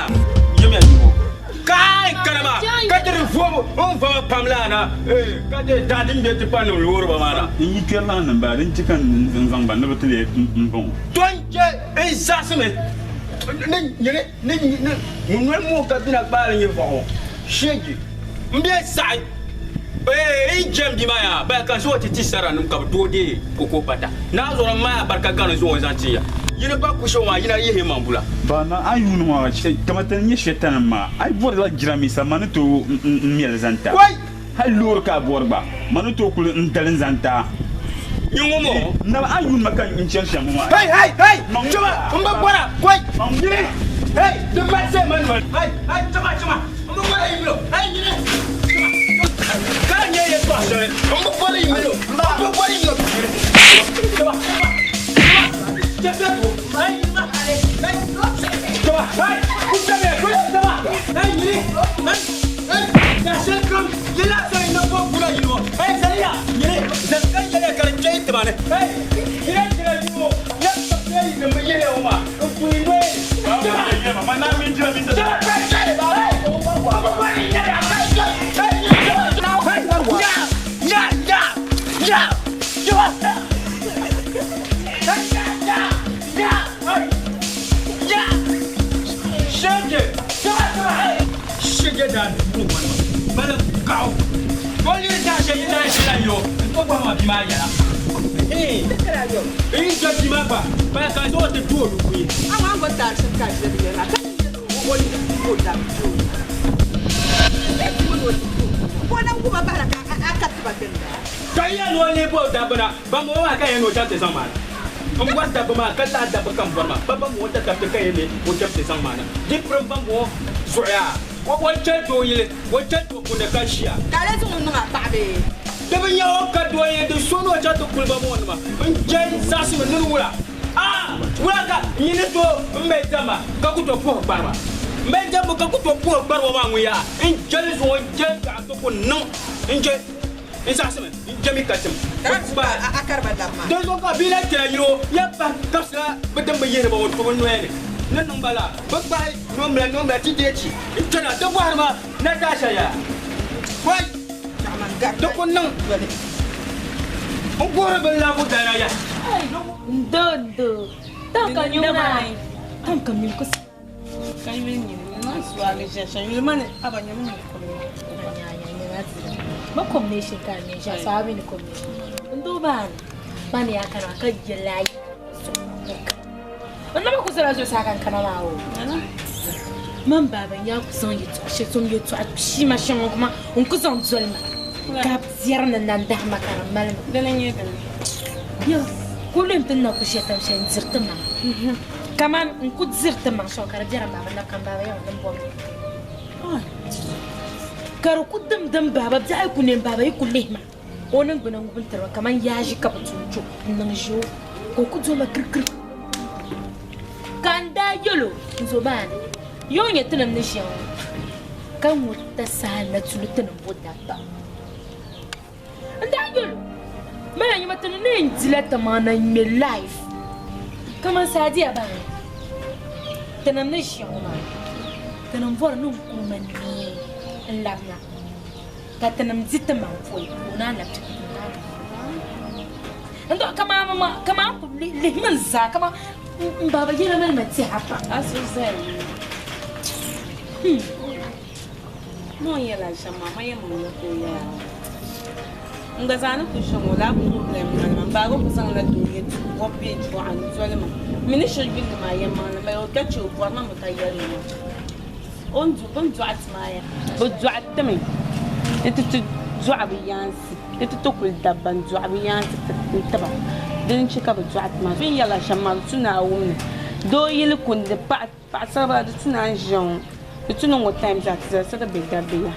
Yimiya yibu kai kana maa ka ti di voobu n vama pam lana ka ti daa din be ti pa niŋ loori ba maa na. N yi kpɛri lahi niŋ ba din chɛ ka n zaŋ ba ni bɛ ti leei m ba ŋɔ. To n chɛ n zaɣisimi ni nyini ni ni ŋun noli mooi ka bina gbaali nyɛ vɔɣu sheegi m be saɣi n jɛm bia maa yaa baya ka zuɣu ti ti saranim ka bɛ tooi deei koko pata. Naa zɔra m maaya barika gani zuɣu n-zaŋ tin ya. Yini ba ku shɛba maa yina yihi man bula. Ba na a yuuni ŋɔ kama ti ni nyɛ shɛtanim maa, a yi bɔrila jirambiisa ma ni tooi m mɛli zaŋ ti a. Hali loori ka a bɔri gba, ma ni tooi kuli n dali n-zaŋ ti a. Nyɛ ŋɔ moo. Naba a yuuni ma ka n chani shɛm ŋɔ maa. Hey hey hey! Chama m bi bɔra kɔi! Nyini! Hey! Di mali sɛ ma noli. Hey hey! Chama chama! M bi bɔra yi milo. Hey nyini! Chama chama! Ka nyɛ yɛltɔɣa shɛli. M bi bɔri yi milo. M bi bɔri yi milo. Nyini! Chama chama! Chɛ bɛ bu. Hey nyini ma. Hey! Chama hey! Ku chamiya ku chama. Hey nyini! Hey! Hey! Daa shɛli kam yi lahi zaŋ yi napɔŋ gula yino. Hey zaliya! Nyini! Zali ka yɛliya ka di kpe yi tiba ni. Hey! Nyini chɛla yino. Ya ka yi ni mi yɛliya ŋɔ maa. N ku yi noli. Chama! Ka yi yɛn ni o lihi bo dabba na, bambɔŋɔ maa ka yɛn ni o chaŋ ti zaŋ maa na. N bɔri dabba maa ka lahi dabba kam bɔri ma, pa bambɔŋɔ tatabo ka yɛn ni o chaŋ ti zaŋ maa na. Di pirim bambɔŋɔ zuɣuya, o chɛli doo yili, o chɛli doo puuni ka ʒiya. Ka a lee zaŋ o niŋ a paɣa bee? Di bi nya o ka doo yɛn di so ni o chaŋ ti kuli bambɔŋɔ nima. N chɛ n zaɣisimi ni di wula. Aah! Wula ka n yi ni tooi m mali diɛmba ka ku tooi puhiri kpariba? M mali diɛmbu ka ku tooi puhiri kpariba maa ŋun yaa? N je li zuŋɔ, n je li biɛɣu ti ku niŋ. N je, n zaɣisimi, n je mi ka tim. Dinzuɣu ka bia lahi kpɛra yino ya pahi kabisila bɛ din bi yihiri ba ŋɔ tubu noya ni ni niŋ ba la. Bɛ kpahi noombila noombila ti deei chi n-kpɛna ti bɔhiri ma Natasha yaa? Wai! Di ku niŋ n guhiri bɛ labu dana ya. Ndo tan ka nyuna tan ka mil ko ka yuli nyini na suwagi ʒɛ shɛm yuli mani aba nyɛmi nyɛ kom ma combination ka nyɛ ʒɛ so abi ni combination ndo bani bani ya kana ka yɛla yi n nama ku zala zuɣusaa ka n kana maa o man baaba ya ku zaŋ yɛltɔɣa shɛli tom yɛltɔɣa kpii ma shɛŋa kuma n ku zaŋ doli ma. Ka biɛri ni nandahima ka di mali ma. Dini n-nyɛ dini? Yo, kuli n ti na ku shɛtam shɛli n diri ti maŋa. Kaman n ku diri ti maŋ shɛŋa ka di biɛri m baaba na ka m baaba yɛli ma ni m bɔbi li. Ka di ku dimdim baaba biɛɣu yi ku ne m baaba yi ku lihi ma o niŋgbuna ŋubi n-tiri ma kaman yaaʒi ka bɛ ti o cho n-niŋ ʒe o ka o ku do ma kirikiri. Ka n daa yɛl o, N zo maa ni, ya o nyɛ tinim ni ʒiya ŋɔ ka ŋun ta saha na tuli tinim bo dabba. N daa yɛl o, Mala nyama ti ni ni yɛn dila timaŋa na ŋ-ŋme live kaman Saadia baani. Tinim ni ʒiya ŋɔ maa, tinim bɔri ni n kuli ma neei n-labina ka tinim di timaŋ pɔi ka o naan labi ti maa ni. N dɔɣi kaman n kuli lihimi n zaa kaman m baaba yɛla mali ma tɛha pam. A suhu zaya ŋɔ. Ni o ni yɛla shɛm maa, ma yɛlimaŋli ka o yɛla. N gba zaa ni kuli shɛm ŋɔ, lala problem mali ma. M baaba kuli zaŋla doo yɛltɔɣa bee dɔɣa n-doli ma. M mi ni shiri yuli maa yɛlimaŋli m-bala, o ka che o bɔri ma mi ka yɛli ma maa. O ni bɛ ni dɔɣi ti maa ya. Bɛ dɔɣi ti mi ni ti ti dɔɣi bɛ yaansi, ni ti ti kuli dabba n-dɔɣi bɛ yaansi n-ti ba. Dini n-che ka bɛ dɔɣi ti maa. Bɛ ni yɛrila shɛm maa, di tu ni a wum li. Doo yili kundi paɣa Paɣasaribila di tu ni a ni ʒiya ŋɔ di tu ni ŋɔ time zaa ti zalisi di be dabba ya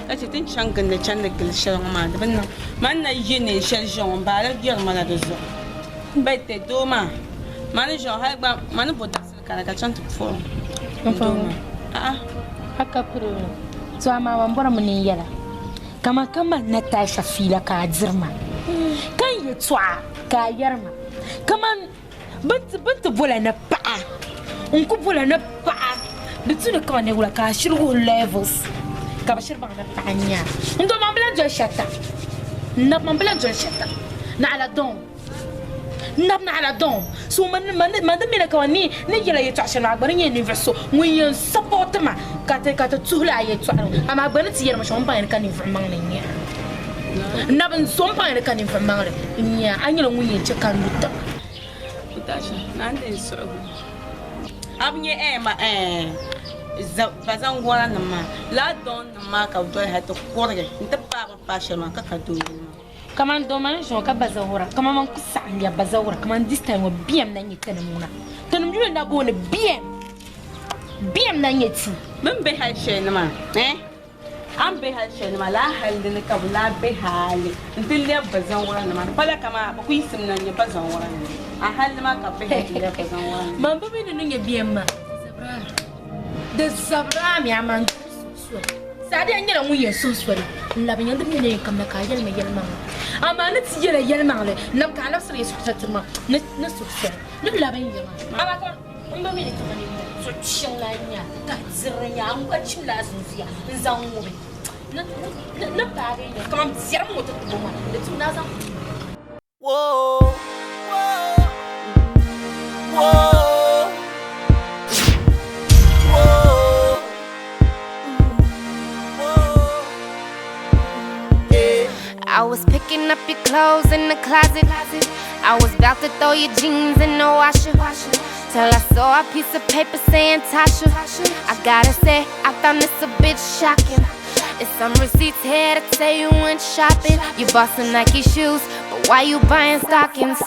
ka chɛ ti ni chaŋ gindi chandi gili shɛli ŋɔ maa di bi niŋ man na ye neen shɛli ʒiya ŋɔ m baala gbɛri ma la di zuɣu bɛ tɛ doo maa man ni ʒiya ŋɔ hali gba man ni bo dabisili kani ka chaŋ ti puhi o doo maa a'a. A ka piri o to amaa man bɔrimi ni n yɛla kaman ka mali Natasha fiila ka a diri ma ka n yɛtɔɣa ka a yɛri ma kaman Bɛ ni ti bola ni paɣa, n ku bola ni paɣa, di tu ni ka ni wula ka a shiri wuhi levels ka bɛ shiri baŋ ni paɣa n-nyɛ a. N doo man bi lahi doli shɛta, n nabi man bi lahi doli shɛta, naɣila dɔŋ, n nabi naɣila dɔŋ. So man di mi ni kaman ni yɛla yɛltɔɣa shɛli maa a gba ni nyɛ ninvuɣ so ŋun yɛn support ma ka ti tuhili a yɛltɔɣa ŋɔ, amaa a gba ni ti yɛli ma shɛm m baŋya ni ka ninvuɣ maŋli n-nyɛ a. N na bi so m paŋ ni ka ninvuɣ maŋli n-nyɛ a, a nyɛla ŋun yɛn chɛ ka n lu tiŋa. Natasha, naan di n suhigu. A bi nya ɛɛ ma ɛɛ bazangɔra nim maa, lala dɔŋ nim maa ka bi doli hali ti kurigi n-ti paai bi ni paai shɛli maa ka ka doo yili maa. Kaman doo maa ni ʒi ŋɔ ka bazawura, kaman man ku saɣim ya bazawura, kaman this time ŋɔ BM na nyɛ tinim ŋuna. Tinim yuli na booni BM, BM na nyɛ ti. Bɛ ni be hali shɛli ni maa ɛɛ A ni be hal shɛli ni maa, lala halli ni ka bɛ lahi be hali nti lɛbi bazanwuranima. Di pala kaman bɛ ku yiɣisimi na n-nyɛ bazanwuranima. A halli maa ka bɛ be hal ti lɛbi bazanwuranima. Man bi mi ni ni nyɛ bia m-ma, di zabirami amaa n doli suhu soli. Saadia nyɛla ŋun yɛn suhi soli n-labi nya di mi ni yɛn kamina ka a yɛli ma yɛlimaŋli. Amaa ni ti yɛl a yɛlimaŋli, nam ka a labisiri yɛn suhu tiri ma ni suhu soli ni labi n-nya maa. Amaa ka. M ba mi ni kaman n ni tuɣi kpiɔŋ la n-nya ka diri nya a chimla a zunzuya n-zaŋ ŋubi ni paagi n-nya kaman biɛrim ŋɔ ti ti bo maa di tu ni a zaŋ. Whoa, whoa, whoa, I was picking up your clothes in the closet. I was about to throw your jeans in the washer. Till I saw a piece of paper saying Tasha. I gotta say, I found this a bit shocking. It's some receipts here to say you went shopping. You bought some Nike shoes, but why you buying stockings?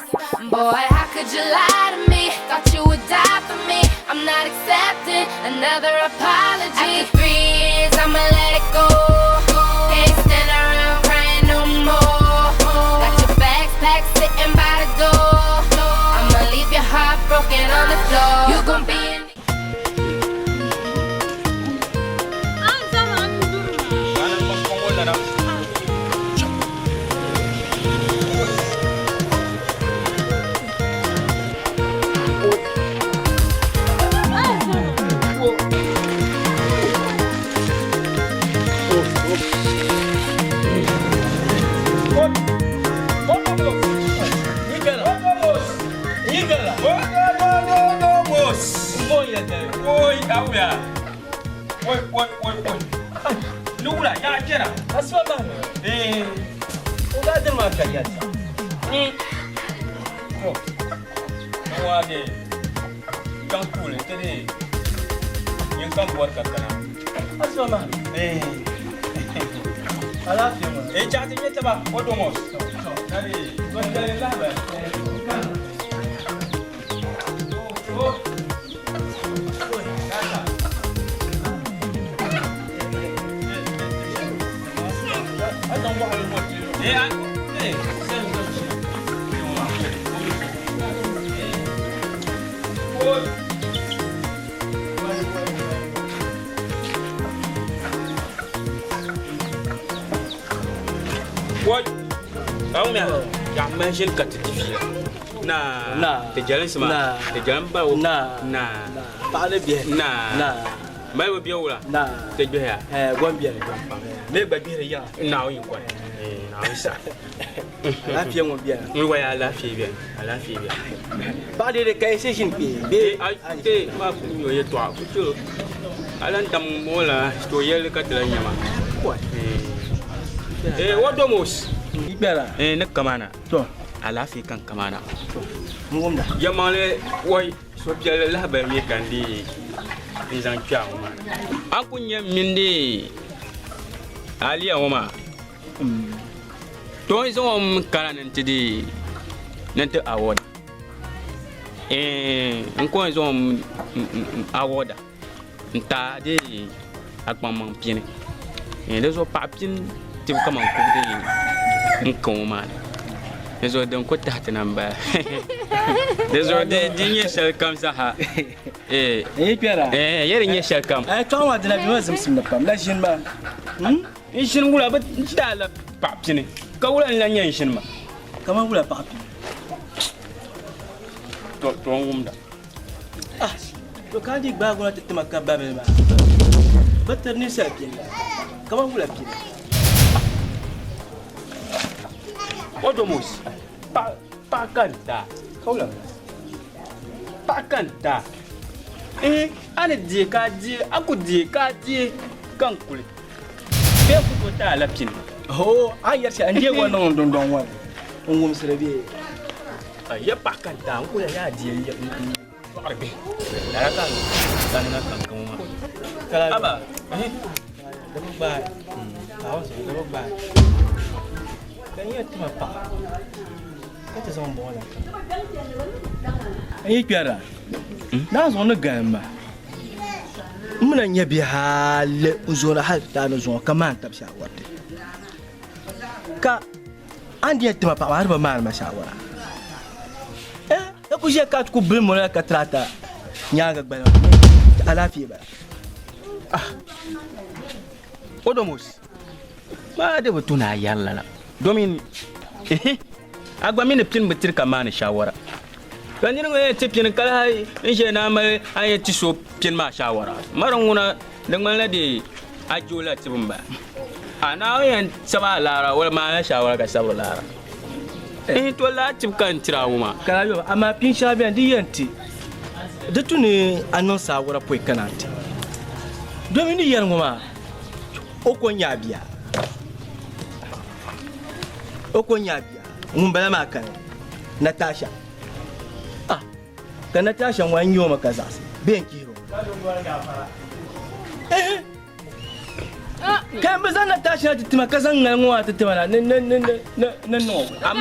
Boy, how could you lie to me? Thought you would die for me. I'm not accepting another apology. After 3 years, I'ma let it go. Can't stand around crying no more. Got your bags packed sitting by the door. I'ma leave your heart broken on the floor. You gon' be in. Alaafee ŋɔ. Ee chaɣ ti nyɛ taba o domos. Woi, awumya yaɣa mali ʒini ka ti di fiila. Na. Na. Ti jɛlinsi maa. Na. Ti jɛlim balibu. Na. Na. Paɣa ni bihi. Na. Na. Malibu bɛ wula. Na. Ti gbihiya. Ɛɛ gom biɛni. Me gba gbihiri yiŋa. Naawuni yi kɔri. Naawuni sa. Alaafee ŋɔ biɛni. N waya alaafee biɛni. Alaafee biɛni. Paɣa dee ka yi se ʒini kpee bee. A te maa ku mi o yɛltɔɣa ku chɛ o. A lan dam o la to yɛli ka ti lan nya ma. Ee o domos. Ee ni kamana. Alaafee ka n kamana. Yɛlimaŋli wai suhupiɛlli lahabali mi ka n dii n zaŋ kpe a ŋɔ maa. A ku nya m mini dii Aliya ŋɔ maa. To n zaŋ o mi kana ni nti dii ni nti award. Ee n ku yɛn zaŋ o award n ti a dii a kpaŋmaŋ pini. Ee di zuɣu paɣa pini tibu kaman kubu dii n ka ŋɔ maa ni. Di zuɣu din ku tahi ti na m-bala. Di zuɣu di nyɛ shɛli kam zaaha. Ee ee ya di nyɛ shɛli kam. Tɔɣa maa dina bɛ ma zimsim ni pam la ʒini maa. N ʒini wula bɛ daa la paɣa pini ka wula n-lan nyɛ n ʒini maa. Kaman wula paɣa pini? To to n wumda. Ah, to ka di gbaagi na ti tima ka babili maa. Bɛ tiri ninsal pini la. Kaman wula pini? O domos, paɣa paɣa ka n taa. Ka wula bala? Paɣa ka n taa. Eh, a ni deei ka a deei, a ku deei ka a deei ka n kuli. Bee ku tooi ti a la pini. Hoo, a ni yɛri shɛli n deegi o niŋ n dundɔŋ ŋɔ ni n wumsiri bee? Ya paɣa ka n taa n kuli yaa deei n dɔɣiri bihi. Lala ka n sani na kaŋ kaŋ maa. Aba, Di bi gbaai, Naawuni zuɣu di bi gbaai. Ka n yɛn tima paɣa ka ti zaŋ bɔŋɔ la n yi kpɛra naa zuɣu ni galim ma. N mi na nya bia hali n zoona hali ti taai ni zuŋɔ ka maan tabi shaawariti. Ka a ni di yɛn tima paɣa maa a di bi maani ma shaawara. Eh, ya ku ʒiya ka a ti ku bili mɔri la ka tiraata nyaaŋa gbali maa alaafee bala. Ah, Odomos, maa di bi tu ni a yɛri lala domin a gba mi ni pini bi tiri ka maani shaawara. Ka niri ŋɔ yɛn ti pini ka lahi n ʒe ni a mali a yɛn ti so pini maa shaawara. Mari ŋuna di ŋmanila di a je o la tibu m-bala. A Naawuni yɛn sabi a laara wala maanila shaawara ka sabiri laara. N to lala tibu ka n tiri a ŋɔ maa. Ka a yɔba, amaa pin shɛŋa beni di yɛn ti di tu ni a niŋ saawara pɔi ka naan ti. Domin ni yɛli ŋɔ maa, o ko n-nyɛ a bia. O ko n-nyɛ a bia. Ŋun bala maa kani, Natasha. Ah, ka Natasha ŋɔ n-nyɛ o ma ka zaɣisi bee n-chihiri o. Eh, ka bi zaŋ Natasha na ti tima ka zaŋ ŋali ŋɔ maa ti tima na ni ni ni ni ni ni niŋ o. A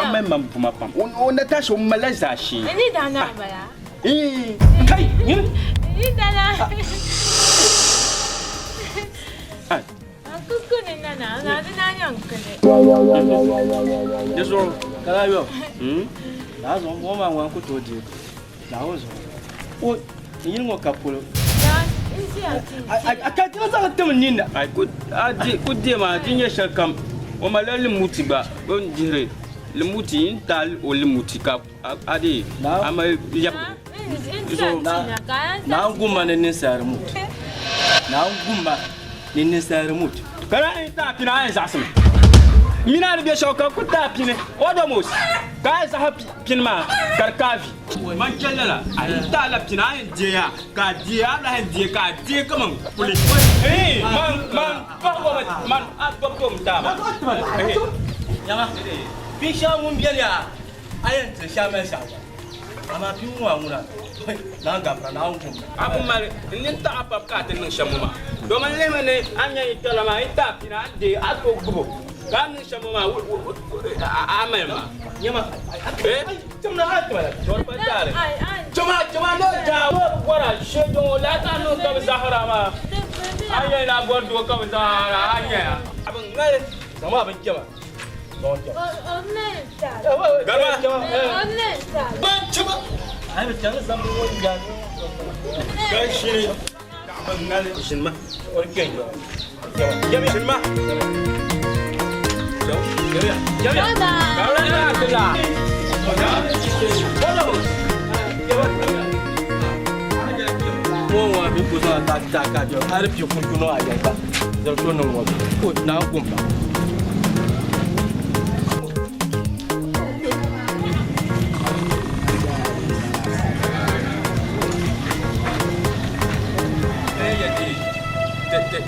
mali man buma pam. O Natasha o malila zaashee. Ni dana bala. Eh, kai, nyini. Ni dana. Kuku ni nana, na di na nyaŋ kili. Di zuɣu. Kala yɔ. Naa zuɣu ŋɔ maa ŋɔ ku tooi deei Naawuni zuɣu. O yili ŋɔ ka polo. A ka ti zaŋ tim n ninni. Ai ku a di ku deema di nyɛ shɛli kam o malila limuti gba o ni dihiri limuti n taali o limuti ka a di a mali lɛbigi zuɣu. Naa gumma ni ninsal remote. Naa gumma ni ninsal remote. Ka na yi taai pini a yɛn zaɣisimi. Mini a ni be shɛli ka ku taai pini Odomos ka a zaɣisi pini maa ka di ka a vi. Man chɛ lala, a yi taai la pini a yɛn deei a ka a deei a lahi yɛn deei ka a deei kaman kuli. Hii man man paɣiba man a gbibi o mi taai maa. Nyaŋa, binshɛɣu ŋun beni a, a yɛn tiri shɛli mali shɛɣu gba. Amaa pii ŋɔ a ŋuna naan gafara Naawuni kum. A ku mali n nini taɣi a pam ka a ti niŋ shɛm ŋɔ maa. Domin lihimi ni a ni nya yi kpɛrila maa, yi taai pina, a ni deei, a tooi gbubi o. Ka a ni niŋ shɛm ŋɔ maa, a mali ma. Nyama, Timna a tima la, dɔri pa taali. Chama, chama ni o daa o bi bɔra shee dɔŋ o laa ka a niŋ ka bi zahira maa. A yɛli ni a bɔri doo ka bi zahira, a nyaya. A bi ŋali. Zaŋmi a bini chama.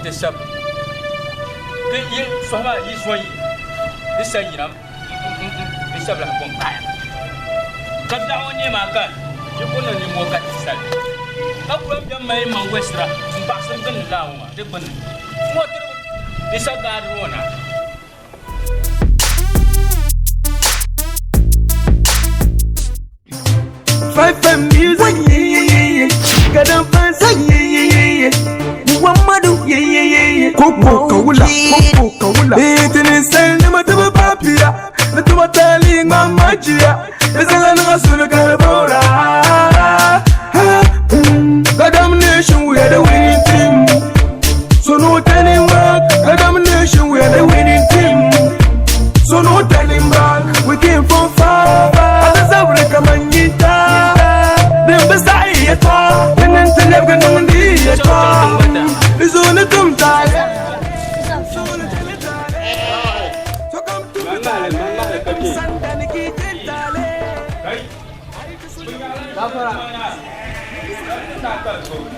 Ti sab ti yi sɔhima yi zo yi di sa yina n sabila kom paaya ka biɛɣu ŋɔ nyɛ maa ka yi ku niŋ nimmoo ka ti sali ka kuli n bɛn mali maŋ wɛsira n baɣasiri gbunni laa ŋɔ maa di gbunni ŋɔ tiri di sa gaari ŋɔ na. Five FM music, yeah, yeah, yeah, yeah. Gadam fans, yeah, yeah, yeah, yeah. Muhammadu, yeah, yeah, yeah, yeah. Koko kawula, koko kawula. Itini sel ni matuba papia, natuba tali mama jia. Ezela na sunu kalbora. Gadam nation, we are the winning team. So no turning back. Gadam nation, we are the winning team. So no turning back. We came from far. Atazawre kamanyita. Dimbisa iyata. Ninentelebga nungdiyata. Izuni tumtale.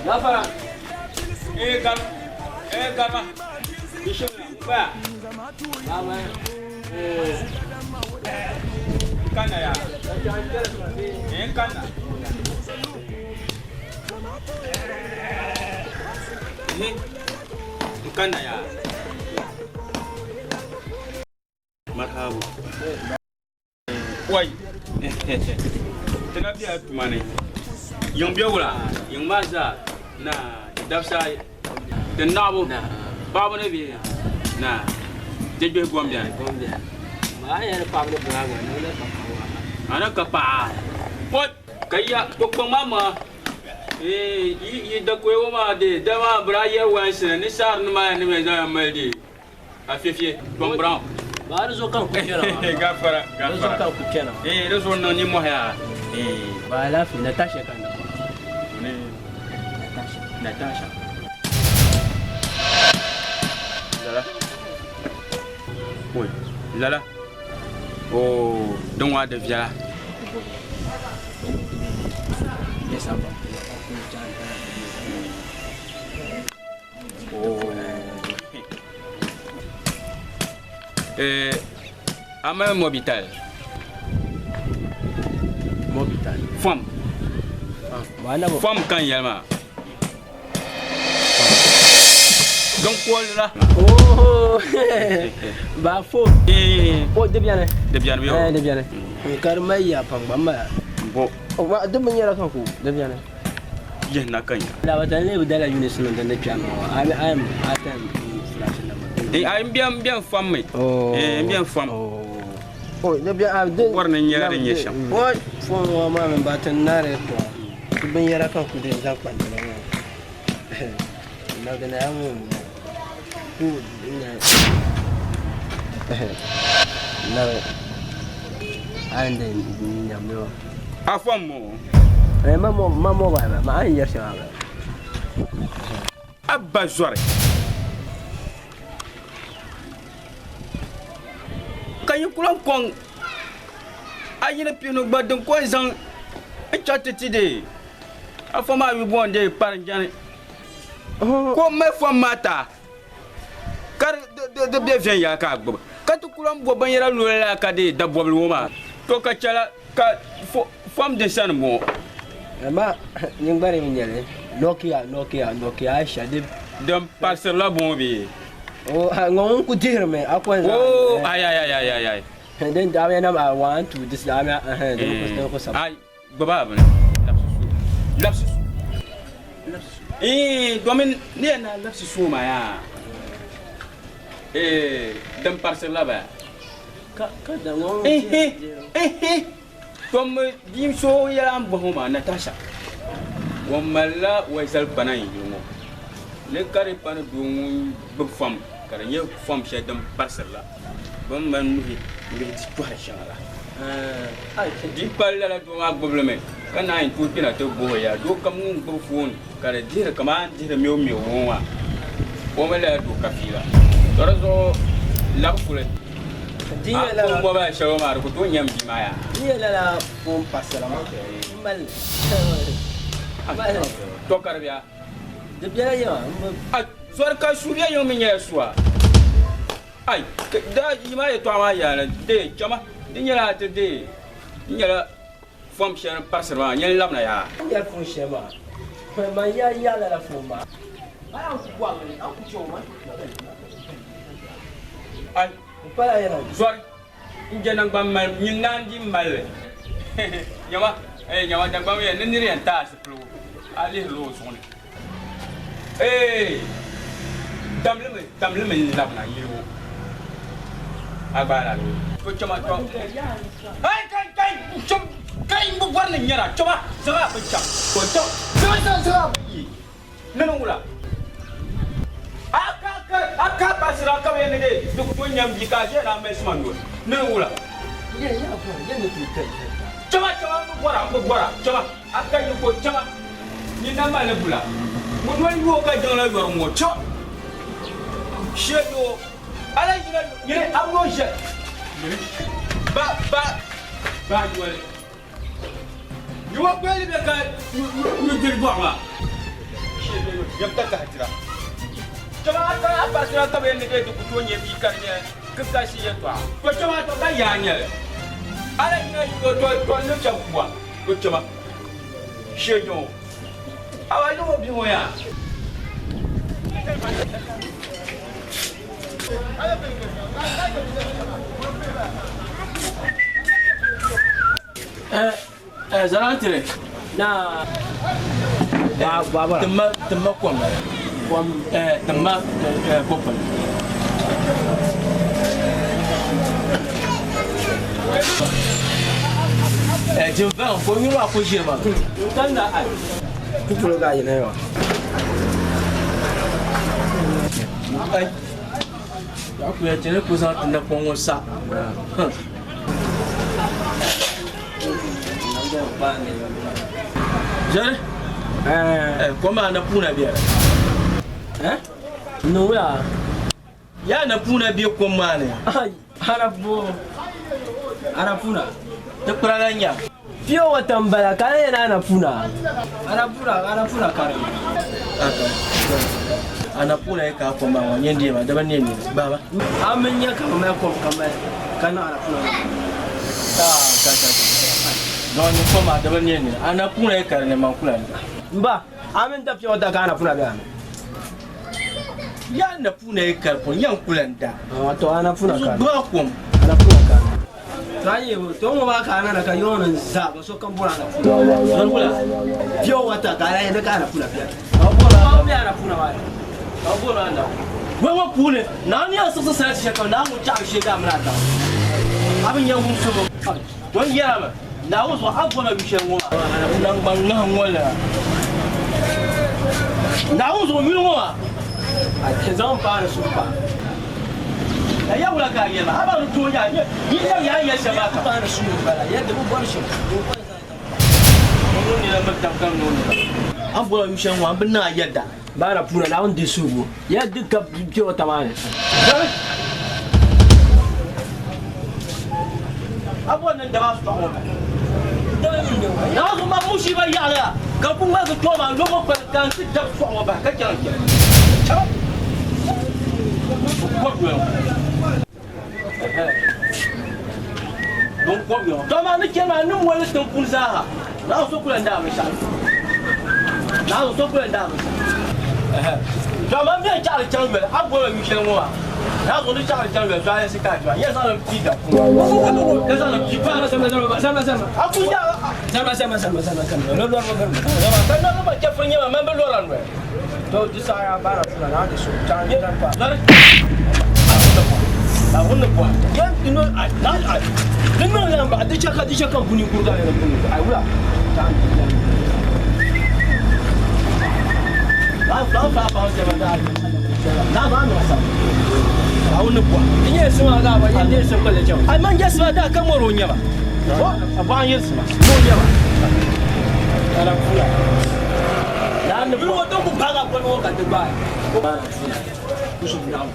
Gafara. Eh gam. Eh gama. Ba. Mama. Eh. Kana ya. Eh kana. Eh. Kana ya. Marhabu. Wai. Tana biya tumani. Yiŋ bɛ wula. Yiŋ maa zaa na dabisa din naɣibu paɣaba ni bihi na jɛjɛhi gom bɛni. A ni ka paɣa ka ya kpukpɔŋ maa ma yi dakoya ŋɔ maa de dama bɛ daa yɛri walinsi ni saari ni maa ni bɛ zaŋ mali de a fiɛfiɛ Tom Brown. Ba di zuɣu ka n ku kpɛna maa. Gafara Di zuɣu ka n ku kpɛna maa. Eh di zuɣu niŋ nimmohi yaa. Ba alaafee Natasha ka n na bɔra. Natasha. Natasha. Lala. Oi, lala. Oh, din waa di viɛla. Yes, Abba. Oh. Eh, a mali mobital. Mobital. Fom. Fom kan yɛli maa. Din kolli la. Oh, ba fo. O di bɛni. Di bɛni bɛ Eh, di bɛni. Ka di mali yaa pam gba m-mala. Bo. O ma di binyɛra ka ku di bɛni. Yihi na ka nya. Labata n lee bi dala Eunice mini din ni kpɛri ma ŋɔ. I am a time flash number. Eh, ai n bɛn bɛn fom mi. Eh, n bɛn fom. Oh, di bɛ a di. Bɔri ni n nyɛla din nyɛ shɛm. O fom ŋɔ maa mini ba ti naari tɔ. Di binyɛra ka ku di zaŋ kpa n-dila ŋɔ. Nagina ya ŋɔ ku na na ande nyamyo. A fom mo. Eh, ma mo ma mo ba ma an yɛri shɛŋa ba. A ba zɔri. Ka yi kula kɔŋ a yini pinu gba din ko n zaŋ n chaŋ ti ti dee a fom maa yu bɔn dee kpari jɛni ko m mali fom maa ta ka di be viɛnyɛla ka a gbubi ka ti kula n bo binyɛra loli la ka dee da bɔbili ŋɔ maa to ka chɛla ka Fom din sani bɔŋɔ. Ma nyin gba di mi nyɛli Nokia Nokia Nokia Aisha di. Din parisirila bɔŋɔ bee? O ŋɔ ŋun ku dihirimi a ko n zaŋ. Oo ay ay ay ay ay. Din daa mi nam a 1 2 this daa mi eh din ku din ku sab. Ay gbubi a bini labisi su labisi su labisi su ee domin ni yɛn na labisi su maa yaa ee din parisirila baya. Ka ka da ŋɔ. Ehe ehe Tom bia so yɛla n bɔhi ŋɔ maa Natasha o malila o zali kpana n yili ŋɔ ni ka di pa ni doo ŋun gbubi fom ka di nyɛ fom shɛli din parisiri la bɛ ni mali nuhi n-di tɔhiri shɛŋa la. Di pa lala doo maa gbubi li mi ka naan yi tooi kpɛna ti bɔhi o yaa doo kam ŋun gbubi foon ka di dihiri kamani dihiri miɛummiɛu ŋɔ maa o mi lala doo ka fiila. Tɔ di zuɣu labi kuli. Di nyɛ lala. A mobile shɛli maa di ku tooi nyɛ m bia maa yaa. Di nyɛ lala phone pasira maa n mali li. Tɔ ka di bia. Di bela yiŋa m bi. A zɔri ka su bɛ yiŋ mi nyɛla suwa. Ai da yi maa yɛtɔɣa maa yaa ni dee chama di nyɛla a ti dee n nyɛla fom shɛli ni parisiri maa nyɛ n labina yaa. N nyɛla phone shɛli maa man ya ya lala phone maa. A ku bɔhimi li a ku chɛ o ma. Ai N pala yɛla. Zɔri n je naŋgban mali nyin naan di mali li. Nyama, eh, nyama Dagbaŋ yɛn ni niri yɛn taai zipiligu a lihirila o zuɣu ni. Eei! Damlimi, damlimi n-labina yili ŋɔ. A gbaai la bee? To chama to. Ai, kai, kai, n cham, kai m bi bɔri ni n nyara, chama, zaŋ a bini chaŋ. To cham, zaŋ, zaŋ, zaŋ a bini yi. Ni ni wula? A ka ka a ka pasira ka bɛ yɛn ni dee di ku tooi nyam bia ka a ʒiya ni a mali sima noli. Ni ni wula? Chama chama m bi bɔra m bi bɔra chama a ka yiko chama nyin na mali bula ŋun noli yooi ka jiŋla yɔri ŋɔ chama shee doo a lahi yina nyini a bi yo ʒe nyini ba ba ba yoli. Yiwa kpɛli bɛ ka nudiri bɔɣu maa. Yɛm ta kahi tira. Chama a ka a paɣasira ka bɛ yɛn ni bɛ di ku tooi nyɛ bia ka di nyɛ kikalisi yɛltɔɣa. To chama to ka yaa nyɛli. A lahi yina yi to to n ni chɛ kuwa. To chama shee jɔŋ. A ba niŋ o bia ŋɔ yaa. Zalantiri na ba timma timma kom kom timma kopin jinvaŋ ko nyuri maa ku ʒiri ma n kanna ai Pupulu ka yina yo. Ai ya ku ya tini ku zaŋ ti napɔŋ ŋɔ sa. Jɛri kom maa na puuna bɛ Ni wula? Ya na puuna bɛ kom maa ni. Ana bo ana puuna. Ti kpira la nya. Pure water n bala ka yɛn ana puuna. Ana puuna ana puuna kari. Ana puuna yi ka kom maa ŋɔ nyɛ deema daba ne ne baba. A min nya ka mali kom ka mali ka niŋ ana puuna. Ta ta ta. Dɔn ni kom maa daba ne ne ana puuna yi kari ne man kula ni. Mba a min da pure water ka ana puuna bɛ ana. Ya ana puuna yi kari pun yan kula n da. To ana puuna kari. Gbubi a kom. Ana puuna kari. To a yi to ŋɔ maa ka ana na ka yɔŋ ni zaa ka sokam bɔri ana puuna. Zɔri wula. Pure water ka ala yɛn ka ana puuna bɛ. Ka bɛ ana puuna maa. Ka bɔri ana. Wei ŋɔ puuni Naawuni yɛn siɣisi sarati shɛli kam Naawuni ŋun chaɣiri shee daa mini a daŋ. A bi nya wumsibu. To n yɛrimi, Naawuni zuɣu a bɔri ma yu shɛli ŋɔ maa. Naŋgban ŋahi ŋɔ la. Naawuni zuɣu yuli ŋɔ maa. A zaŋ paai ni suhu paa. Ya ya wula ka a yɛli ma? A ba ni tooi nya yi zaŋ ya ni yɛli shɛm maa kam. Paai ni suhu m-bala. Yɛli di bi bɔri shɛm. Ŋun nira miri tam kam ni o nira. A ni bɔri ma yu shɛli ŋɔ maa, m bi niŋ a yɛda. Baana puuna Naawuni di suhigu. Ya di ka pure water maa ni. Zali. A bɔri ni n daba shitɔɣu ŋɔ mi? Naawuni zuɣu ma mushiiba yaɣili a ka n ku ŋmaligi kpe ŋɔ maa n-lo ŋɔ kpali ka n ti dabi shitɔɣu ŋɔ bahi ka chaŋ n chani. Chama. Bɛ kɔri doya ŋɔ. Binkɔbigu ŋɔ. To amaa ni chani maa, n ni moli tiŋ puuni zaa ha, Naawuni so ku lan daai binshɛɣu. Naawuni so ku lan daai binshɛɣu. Ɛhɛ. To amaa m mi yɛn chaɣili chaŋ yoli, a ni boli ma yu shɛli ŋɔ maa, Naawuni ni chaɣili chaŋ yoli, to a yɛn shiri ka a ti ma. N yɛn zaŋ li m-pii dapuŋ. Ka zaŋ li m-pii paɣa. A ku nya ka nɔri gba chɛfiri nyɛ ma, man bi lɔra noli. To di saha yaa baara pula naa di so chaŋ n dan pa. Lari Naawuni ni bɔhi yɛn ti no a na a di niŋ ya ba di chɛ ka di chɛ ka buni guri ka yɛn buni a wula chaŋ ti dan na na fa fa se ma da na ba no sa Naawuni ni bɔhi di nyɛ sima ga ba yɛn di sima le chaŋ ai man jɛ sima da ka mɔri o nyɛba a bɔhi yɛn sima mo nyɛba ala pula Yuli ŋɔ din ku gbaagi a koli ŋɔ ka di gbaai. Salaam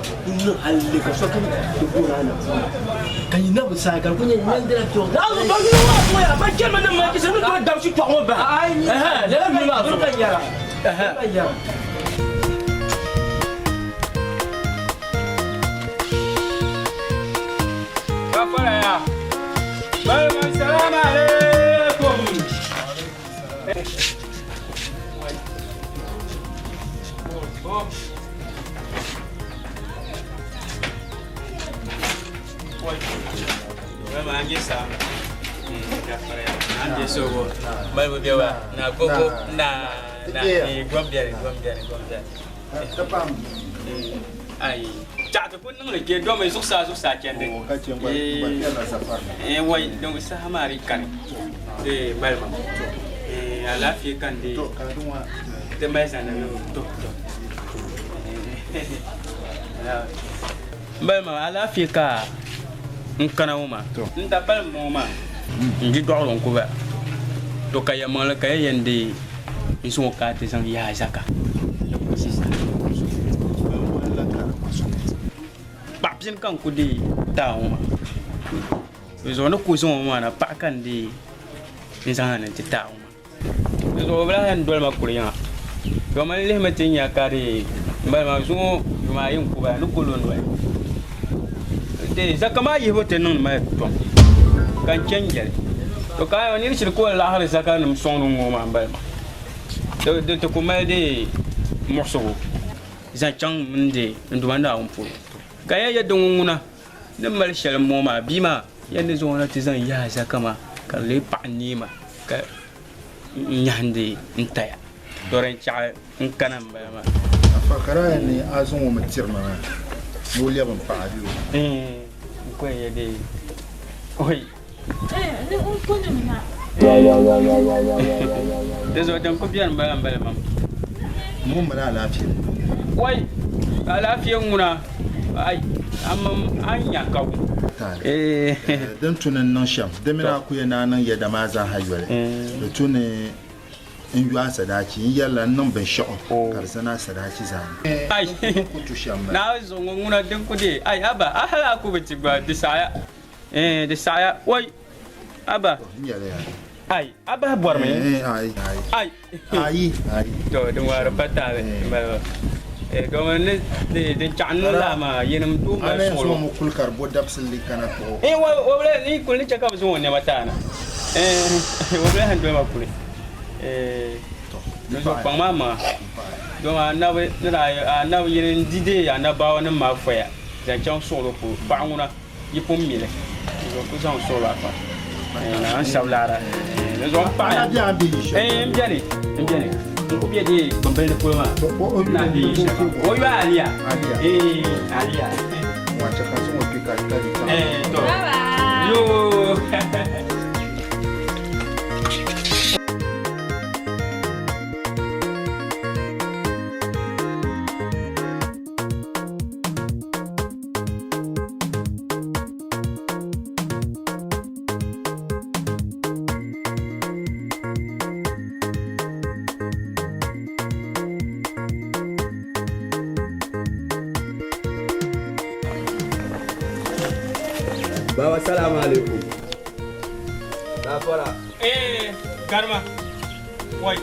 alaikum. Zuɣusaa chɛndi wai din saha maa di kani balima alaafee ka n deei ti mali zani ni to to n balima alaafee ka n kana ŋɔ maa n da balim ŋɔ maa n di dɔɣiri n ku ba to ka yɛlimaŋli ka ya yɛn deei n zaŋ o ka ti zaŋ yaai zaka Paɣa bini ka n ku deei taa ŋɔ maa di zuɣu ni ku zaŋ o maa na paɣa ka n deei n zaŋ na ni ti taai ŋɔ maa di zuɣu o bi lahi yɛn doli ma kuli yiŋa domin lihimi ti nya ka di bala maa zuŋɔ yuma ayi n ku bala ni ku lo noli zaka maa yihibu ti niŋdi ma tom ka n chɛn jɛli to ka a niri shiri ka o laɣiri zaka nim sɔŋdi ŋɔ maa n bala maa di ti ku mali dee muɣisigu zaŋ chaŋ mini di n Duuma Naawuni polo. Ka ya yɛda ŋɔ ŋuna ni mali shɛli m-ŋɔ maa, bia maa ya ni zaŋ o na ti zaŋ yahi zaka maa ka di leei paɣ neema ka nyahindi n taya. To din chaɣi n kana m-bala maa. Afa ka daa yɛn ni a zaŋ o mi tiri ma maa ni o lɛbi m paɣa bee o? Ɛɛn, n ko yɛn ya dee. Oi! Di zuɣu din ku beni m-bala m-bala mam. Ŋun mali alaafee. Wai! Alaafee ŋuna, ai, amam a ni nya ka wum. Din tu ni n niŋ shɛm, di mini a ku yɛn naan niŋ yɛda maa zaaha yoli, di tu ni n yo a sadaachi, n yɛrila n niŋ binshɛɣu ka di zani a sadaachi zaani. Ai! Din ku tu shɛm m-bala. Naawuni zuɣu ŋɔ ŋuna din ku deei, ai, Abba, a hal a ku bi ti gba, di saɣiya. Eh, di saɣaya. Oi, Abba. Ai, Abba bɔrimi. Ai. Ai. Ai. To, din waari pa taali. Eh, domin ni di din chaɣ niŋ laa maa, yinim tooi mali Ana suɣulo. zuŋɔ kuli ka di bo dabisili kana kpuɣi. Eh, wa wa bila ni kuli ni chɛ ka bi zaŋ o nɛma taana. Eh, wa bila han doli ma kuli. Eh, di zuɣu kpaŋ maa maŋa. Domin anabi ni daa anabi yini n-di deei anabaawa nim maa foya zaŋ chaŋ suɣulo polo paɣa ŋuna. Yi pun mi li, di zuɣu ku zaŋ suɣulo afa n sabi laara di zuɣu n paɣaya n beni n beni n ku be dee gbambili ni polo maa na be yi shɛba o yo aliya aliya to yoo. Baba salamu alaikum. Gafara. Eh, garma. Wai.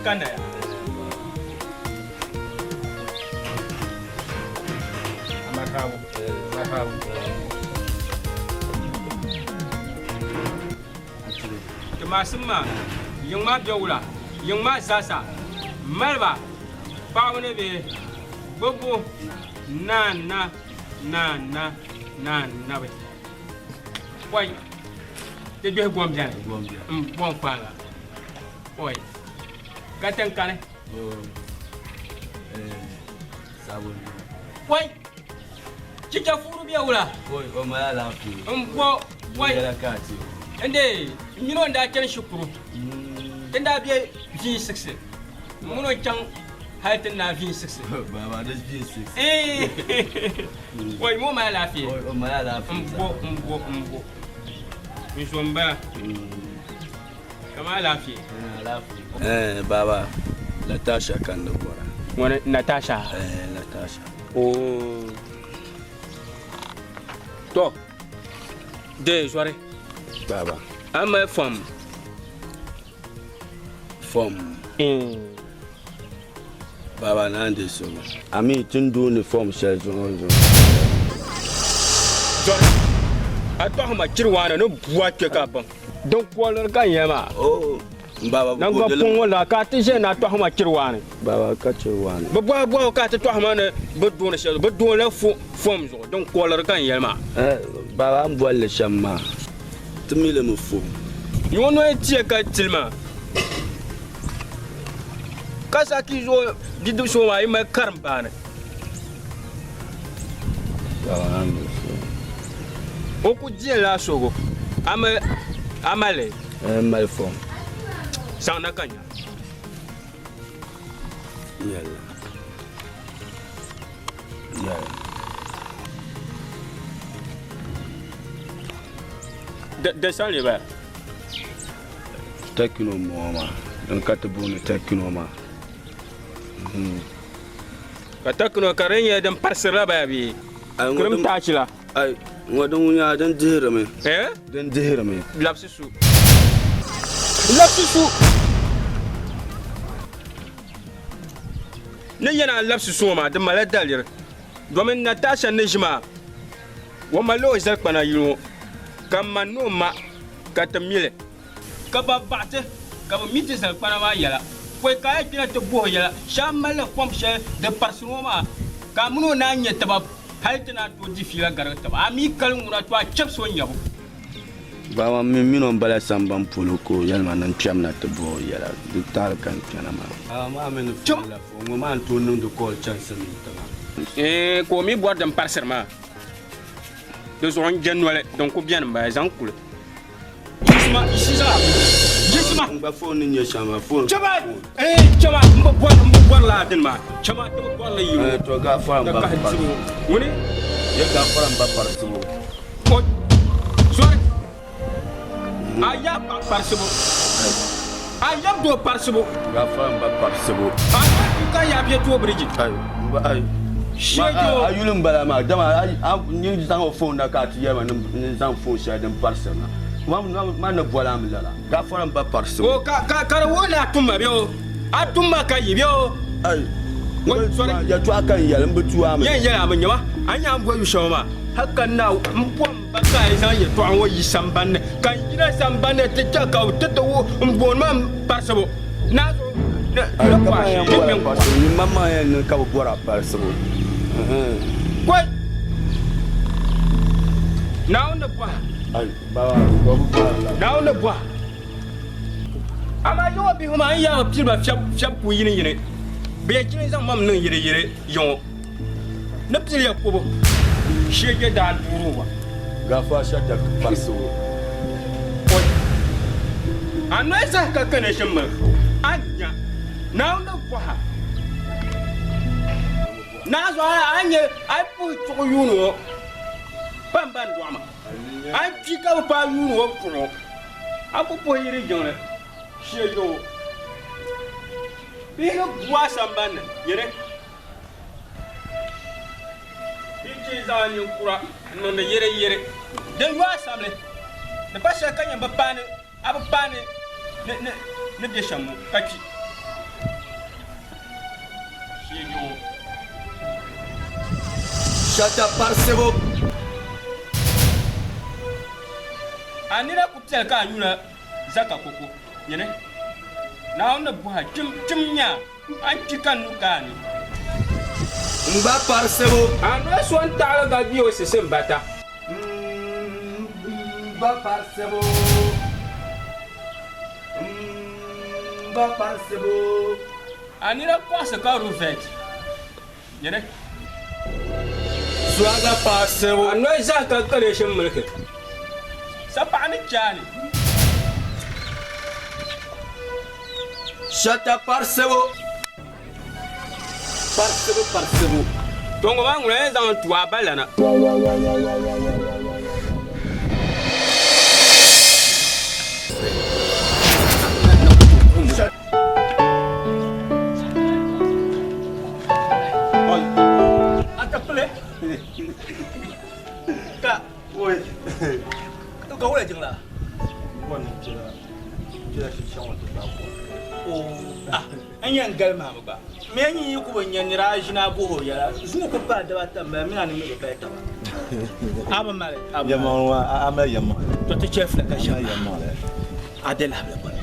Kana ya. Marhabu. Marhabu. maasim maa, yiŋ maa be wula? Yiŋ maa zaasa mali ba paɣaba ni bihi gbubbu naana naana naanabi. Pɔi ti gbihi gom beni m-bom faaŋa. Pɔi ka tiŋ kani. Pɔi chicha fuuru be wula? M-bo pɔi n-dee n mini o n-daa chani shikuru ti ni daa be V6 m mini o chaŋ hali ti ni naai V6. Pɔi ŋɔ mali alaafee m-bo m-bo m-bo n zo m-bala ka maa alaafee. Eh, baba, Natasha ka n ni bɔra. Ŋuni Natasha? Eh, Natasha. Oh. To, dee zɔri. Baba. A mali fom? Fom. Baba naan di suhu. A mi ti ni dooni fom shɛli zuɣu zuɣu. Zɔri, a tɔhi ma chiri waana ni bua kpe ka bam. Din koliri ka n yɛli maa. Oh, baba Naŋgban puŋ ŋɔ la ka a ti ʒe ni a tɔhi ma chiri waani. Baba ka chiri waani. Bɛ bɔhi bɔhigu ka a ti tɔhi ma ni bɛ dooni shɛli zuɣu. Bɛ doonila fom zuɣu. Din koliri ka n yɛli maa. Eh, baba a ni boli li shɛm maa, ti mi li mi fom. Nyuɣu noli tia ka tili maa. Ka Zaki zuɣu bidibisi ŋɔ maa yi mali karimbaani. O ku diɛla a suhigu, a mali li? N mali fom. Zaŋ na ka nya. Yɛlli. Yɛlli. Di sani baya. Tekno m-bɔŋɔ maa din ka ti booni Tekno maa. Ka Tekno ka di nyɛla din parisirila baya bee? Kurim taachi la. Ai, ŋɔ din nyɛla din dihirimi. Eh? Din dihirimi. Labisi su. Labisi su. Ni yɛn a labisi su ŋɔ maa di malila daliri domin Natasha ni ʒi maa o malila o zalikpana yili ŋɔ ka m ma ni o ma ka ti mi li. Ka ba baɣi ti, ka bɛ mi ti zalikpana maa yɛla. Pɔi ka a yi kpina ti bɔh o yɛla, shee a malila fom shɛli di parisiri ŋɔ maa, ka a mini o naan nya taba hal ti naan tooi di fiila garigi taba. A mi kali ŋuna, to a chɛbisi o nyabu. Baba m mi mini o m-bala sambani polo ka o yɛli ma ni n kpɛmina ti bɔh o yɛla. Di taali ka n kpɛna maa. Baba maa mi ni fiila fom ŋɔ maa n-tooi niŋdi call chani silimiin tiŋa. Ka o mi bɔri din parisiri maa. Di zuɣu n je noli din ku beni m-bala zaŋ kuli. Yiɣisima, yiɣisi zaa. Yiɣisima. N gba foon ni nyɛ shɛm maa, foon. Chama, eh, chama, m bi bɔri, m bi bɔri laa dini maa. Chama, ti bi bɔri li yino. Eh, to gaafara n ba parisibu. Ŋuni? Ye gaafara n ba parisibu. O, sorry. A yab paɣa parisibu. A yab doo parisibu. Gaafara n ba parisibu. A ka yab yɛ too biriji. Ai, n ba, ai. A yuli n bala maa dama a ni zaŋ o foon na ka a ti yɛli ma ni n zaŋ foon shɛli din parisiri na ma ni boli a mi lala gaafara n ba parisibu. O ka ka ka di wuhi ni a tum ma bɛ o a tum ma ka yi bɛ o. Ai yɛltɔɣa ka n yɛli n bi tu a mi. Yɛn yɛli a mi nyama a nya n boli yu shɛŋa maa hali ka na n bom ba ka a yi zaŋ yɛltɔɣa ŋɔ yi sambani ni ka n yina sambani ni ti chɛ ka ti ti wuhi n booni ma parisibu. Naa zuɣu Kɔi! Naawuni ni bɔha. Naawuni ni bɔha. Amaa yiŋɔ bihi maa n yaa bi pili ba fiɛbu ku yini yini. Bɛ yɛn chini zaŋ mam niŋ yiri yiri yiŋɔ ni pili ya kubu shee je daa duuri wa. Kɔi! A noli zahi ka kani ʒim mi a nya Naawuni ni bɔha. Naa zuɣu a ni nya a yi puhi chuɣu yuuni ŋɔ pa m ba n-dɔɣi ma. A yi kpi ka bi paai yuuni ŋɔ chuɣu, a ku puhi yi di jiŋli shee yo. Bihi ni bu a sambani ni, nyini. Bɛ chɛ zaŋ a ninkura n-niŋdi yɛreyɛre din yo a samli. Di pa shɛli ka nyɛ bi paai ni a bi paai ni ni ni be shɛm ŋɔ ka kpi. Sheegi ŋɔ. Shata parisibu. A nina ku piɛli ka a nyuna. Zaka koko. Nyini. Naawuni ni bɔha kpim kpim nya a ni kpi ka n nu ka a ni. N gba parisibu. A noli so n-taɣili ka bɛ o sisi m-bata. N gba parisibu. N gba parisibu. A nina kɔɣisi ka Ruvɛt. Nyini. Suaga parisibu. A noli zahi ka kaleeshin miliki. Sapaɣa ni chɛ a ni. Shata parisibu. Parisibu parisibu. To ŋɔ maa ŋuna yɛn zaŋ n-tu a ba lana. Ka ka wula jiŋla n yɛn gali maa mi gba mi yɛn yi ku bi nya nira a ʒini a bohi o yɛla zuŋɔ ku paai dibata m bala mina ni mi bi pali taba a bi mali a mali yɛlimaŋli to ti chɛ fila ka ʒi a be lahabali gbuni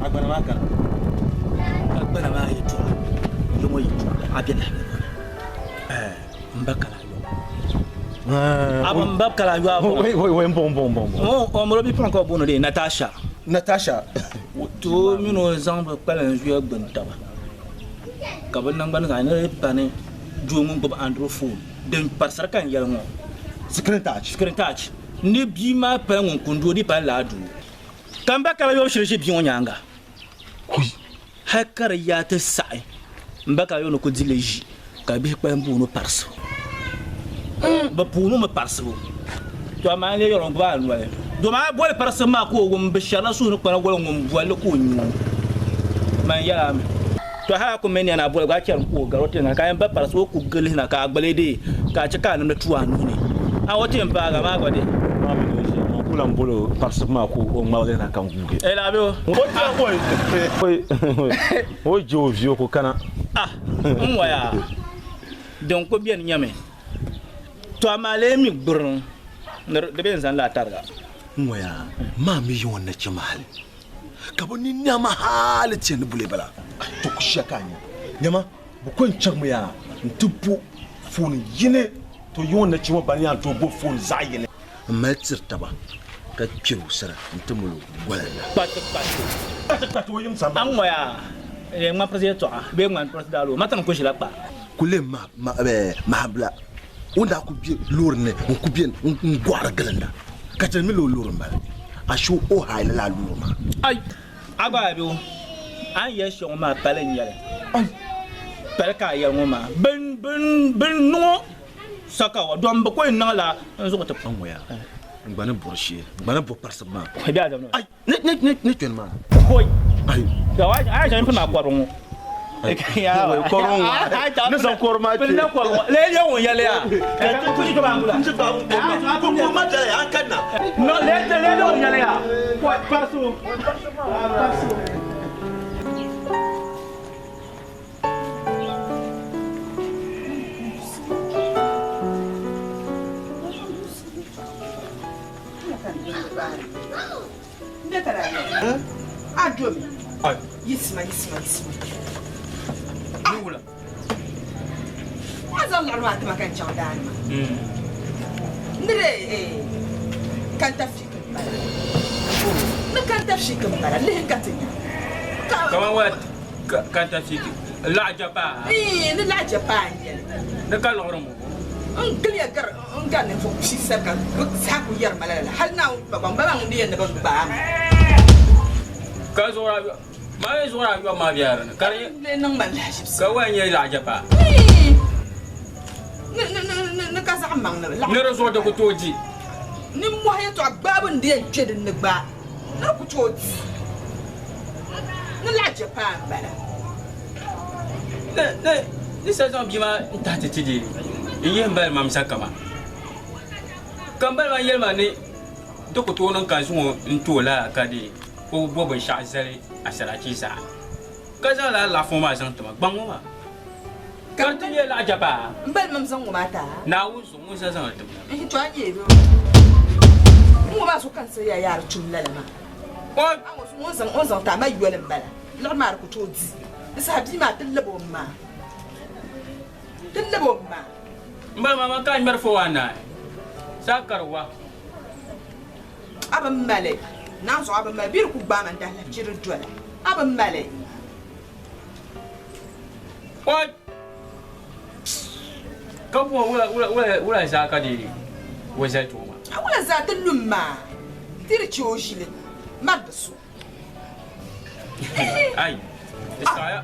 a gbana maa kana ka gbana maa yɛltɔɣa yiŋɔ yɛltɔɣa a be lahabali gbuni n ba kala a ba n ba kala yɔ a bɔŋɔ n bɔŋɔ bɔŋɔ bɔŋɔ o miri bipuɣin ka o booni li Natasha Natasha to o mini o zaŋ bi kpalim zuya gbuni taba ka bi nangbani zaɣ yini pani doo ŋun gbubi android phone din parisiri ka n yɛli ŋɔ screen touch screen touch ni bia maa pali ŋun kuni doo di pali laa doo ka n ba kala yɔbu shiri ʒi bia ŋɔ nyaanga hali ka di yaa ti saɣi n ba kala yɔbu ni ku di li ʒi ka bihi kpalim booni parisibu bi puuni mi parisibu to amaa n lee yɛri o gbubi a noli domi a boli parisibu maa ka o wum bi shɛrila suhu ni kpana goli ŋun bolli ka o nyu man yɛla mi to hali a ku mi nɛna a boli gba a chɛri ka o gari o ti ka yɛn ba parisibu o ku gilihi na ka a gbali dee ka a chɛ ka a nimdi tu a nuhi ni a o ti yɛn paagi maa gba dee N ku lan boli o parisibu maa ka o ŋmaligi na ka n guugi. O je o vi o ku kana. Ah, n waya din ku beni nyɛmi to amaa lee mi gburiŋ ni di be n-zani la a tariga. N waya maa mi yi ŋɔ nachimba hali ka bɛ ni nɛma hali ti ni buli bala. To ku shia ka a nya nyama bɛ ko n-chaŋmi yaa nti bo fooni yini to yi ŋɔ nachimba ban yaa n-tooi bo fooni zaɣ yini. N mali tiri taba ka kpɛri o sara n-ti mali o goli la. Kpati kpati. Kpati kpati o yim sambani. A ŋɔya eh, ŋmani pirisi yɛltɔɣa bee ŋmani pirisi daaloo ma tani ku ʒila kpa. Kuli ma eh, mahabila o ni daa ku be loori ni n ku be n gɔɣiri gilinda ka chani mi la o loori m-bala ashe o haai lala loori maa. Ai! A gba a be o a ni yɛli shɛli ŋɔ maa pali n-nyɛli. Pali ka a yɛli ŋɔ maa. Bin bin bin niŋ o. Sakawa, dɔn bi ko niŋ la n zuɣu ti pam ŋɔya n gba ni bɔri shee n gba ni bo parisibu maa. Bɛ adam Ai ne ne ne ne kpɛni maa. Hoi. Ai. Ga wa ai jan pina kɔri ŋɔ. Kɔri ŋɔ. Ne zaŋ kɔri maa kpe. Pina kɔri ŋɔ. Le le ŋun yɛli ya. Ka ti to ba ngula. N ti ba ŋun ko ko ma dala ya an kanna. No le le le ŋun yɛli ya. Parisibu. Parisibu. A domi yisima yisima yisima a zaŋ liɣiri maa tima ka n chaŋ daani maa ni di kantafiki m-bala ni kantafiki m-bala lihi ka ti nya Kaman wala kantafiki laɣa japaa Ii, ni laɣa japaa n-nyɛ li ni ka liɣiri m-bɔŋɔ n giliya gari n gari ninvuɣ pia sani ka bɛ zaa kuli yɛri ma lala hali Naawuni kpakpa m ba maa ŋun di yɛn ni bɛ gbaai ma. Ka zuɣuri ayɔ maa ni zuɣuri ayɔbu maa bela di ni ka di N lee niŋ ma lahiʒibisi. Ka waya nyɛ laɣa japaa. Ii, ni ni ni ni ni ka zaɣ maŋli laɣa. Ni di zuɣu di ku tooi di. Nimmɔhi yɛtɔɣa gbaabu n-di yɛn kpe din ni gba ni di ku tooi di. Ni laɣa japaa m-bala. Ni ni ni sa zaŋ bia maa n-tahi ti ti di n-yihi m bali mam saka maa. Ka m bali maa yɛli ma ni di ku tooi niŋ ka n zaŋ o n-ti o lala ka di o bo binshɛɣu zali asarachi zaa. Ka zaŋ lala laɣifu ŋɔ maa zaŋ ti ma gbaŋ ŋɔ maa. Ka di ti nyɛ laɣa japaa. M bali mam zaŋ ŋɔ maa ti a. Naawuni zuɣu ŋun sa zaŋ li ti ma. N to a nyɛ n ŋɔ maa so ka n sa ya yaari tum lala maa. O zaŋ o zaŋ ti a ma yoli m-bala. Liɣiri maa di ku tooi di. Di saha bia maa ti lab o ma. Ti lab o ma. M ba mama ka a ŋmɛri fo waa naai. Saa kari wa. A bi mali. Naanzuɣu a bi mali. Bɛ di ku gbaai ma n-dahilahichi di dola. A bi mali. What? Ka bo wula wula wula wula zaa ka di o zali ti o maa. A wula zaa ti lum maa ti di chɛ o ʒili mari di so. Ai, di saɣaya.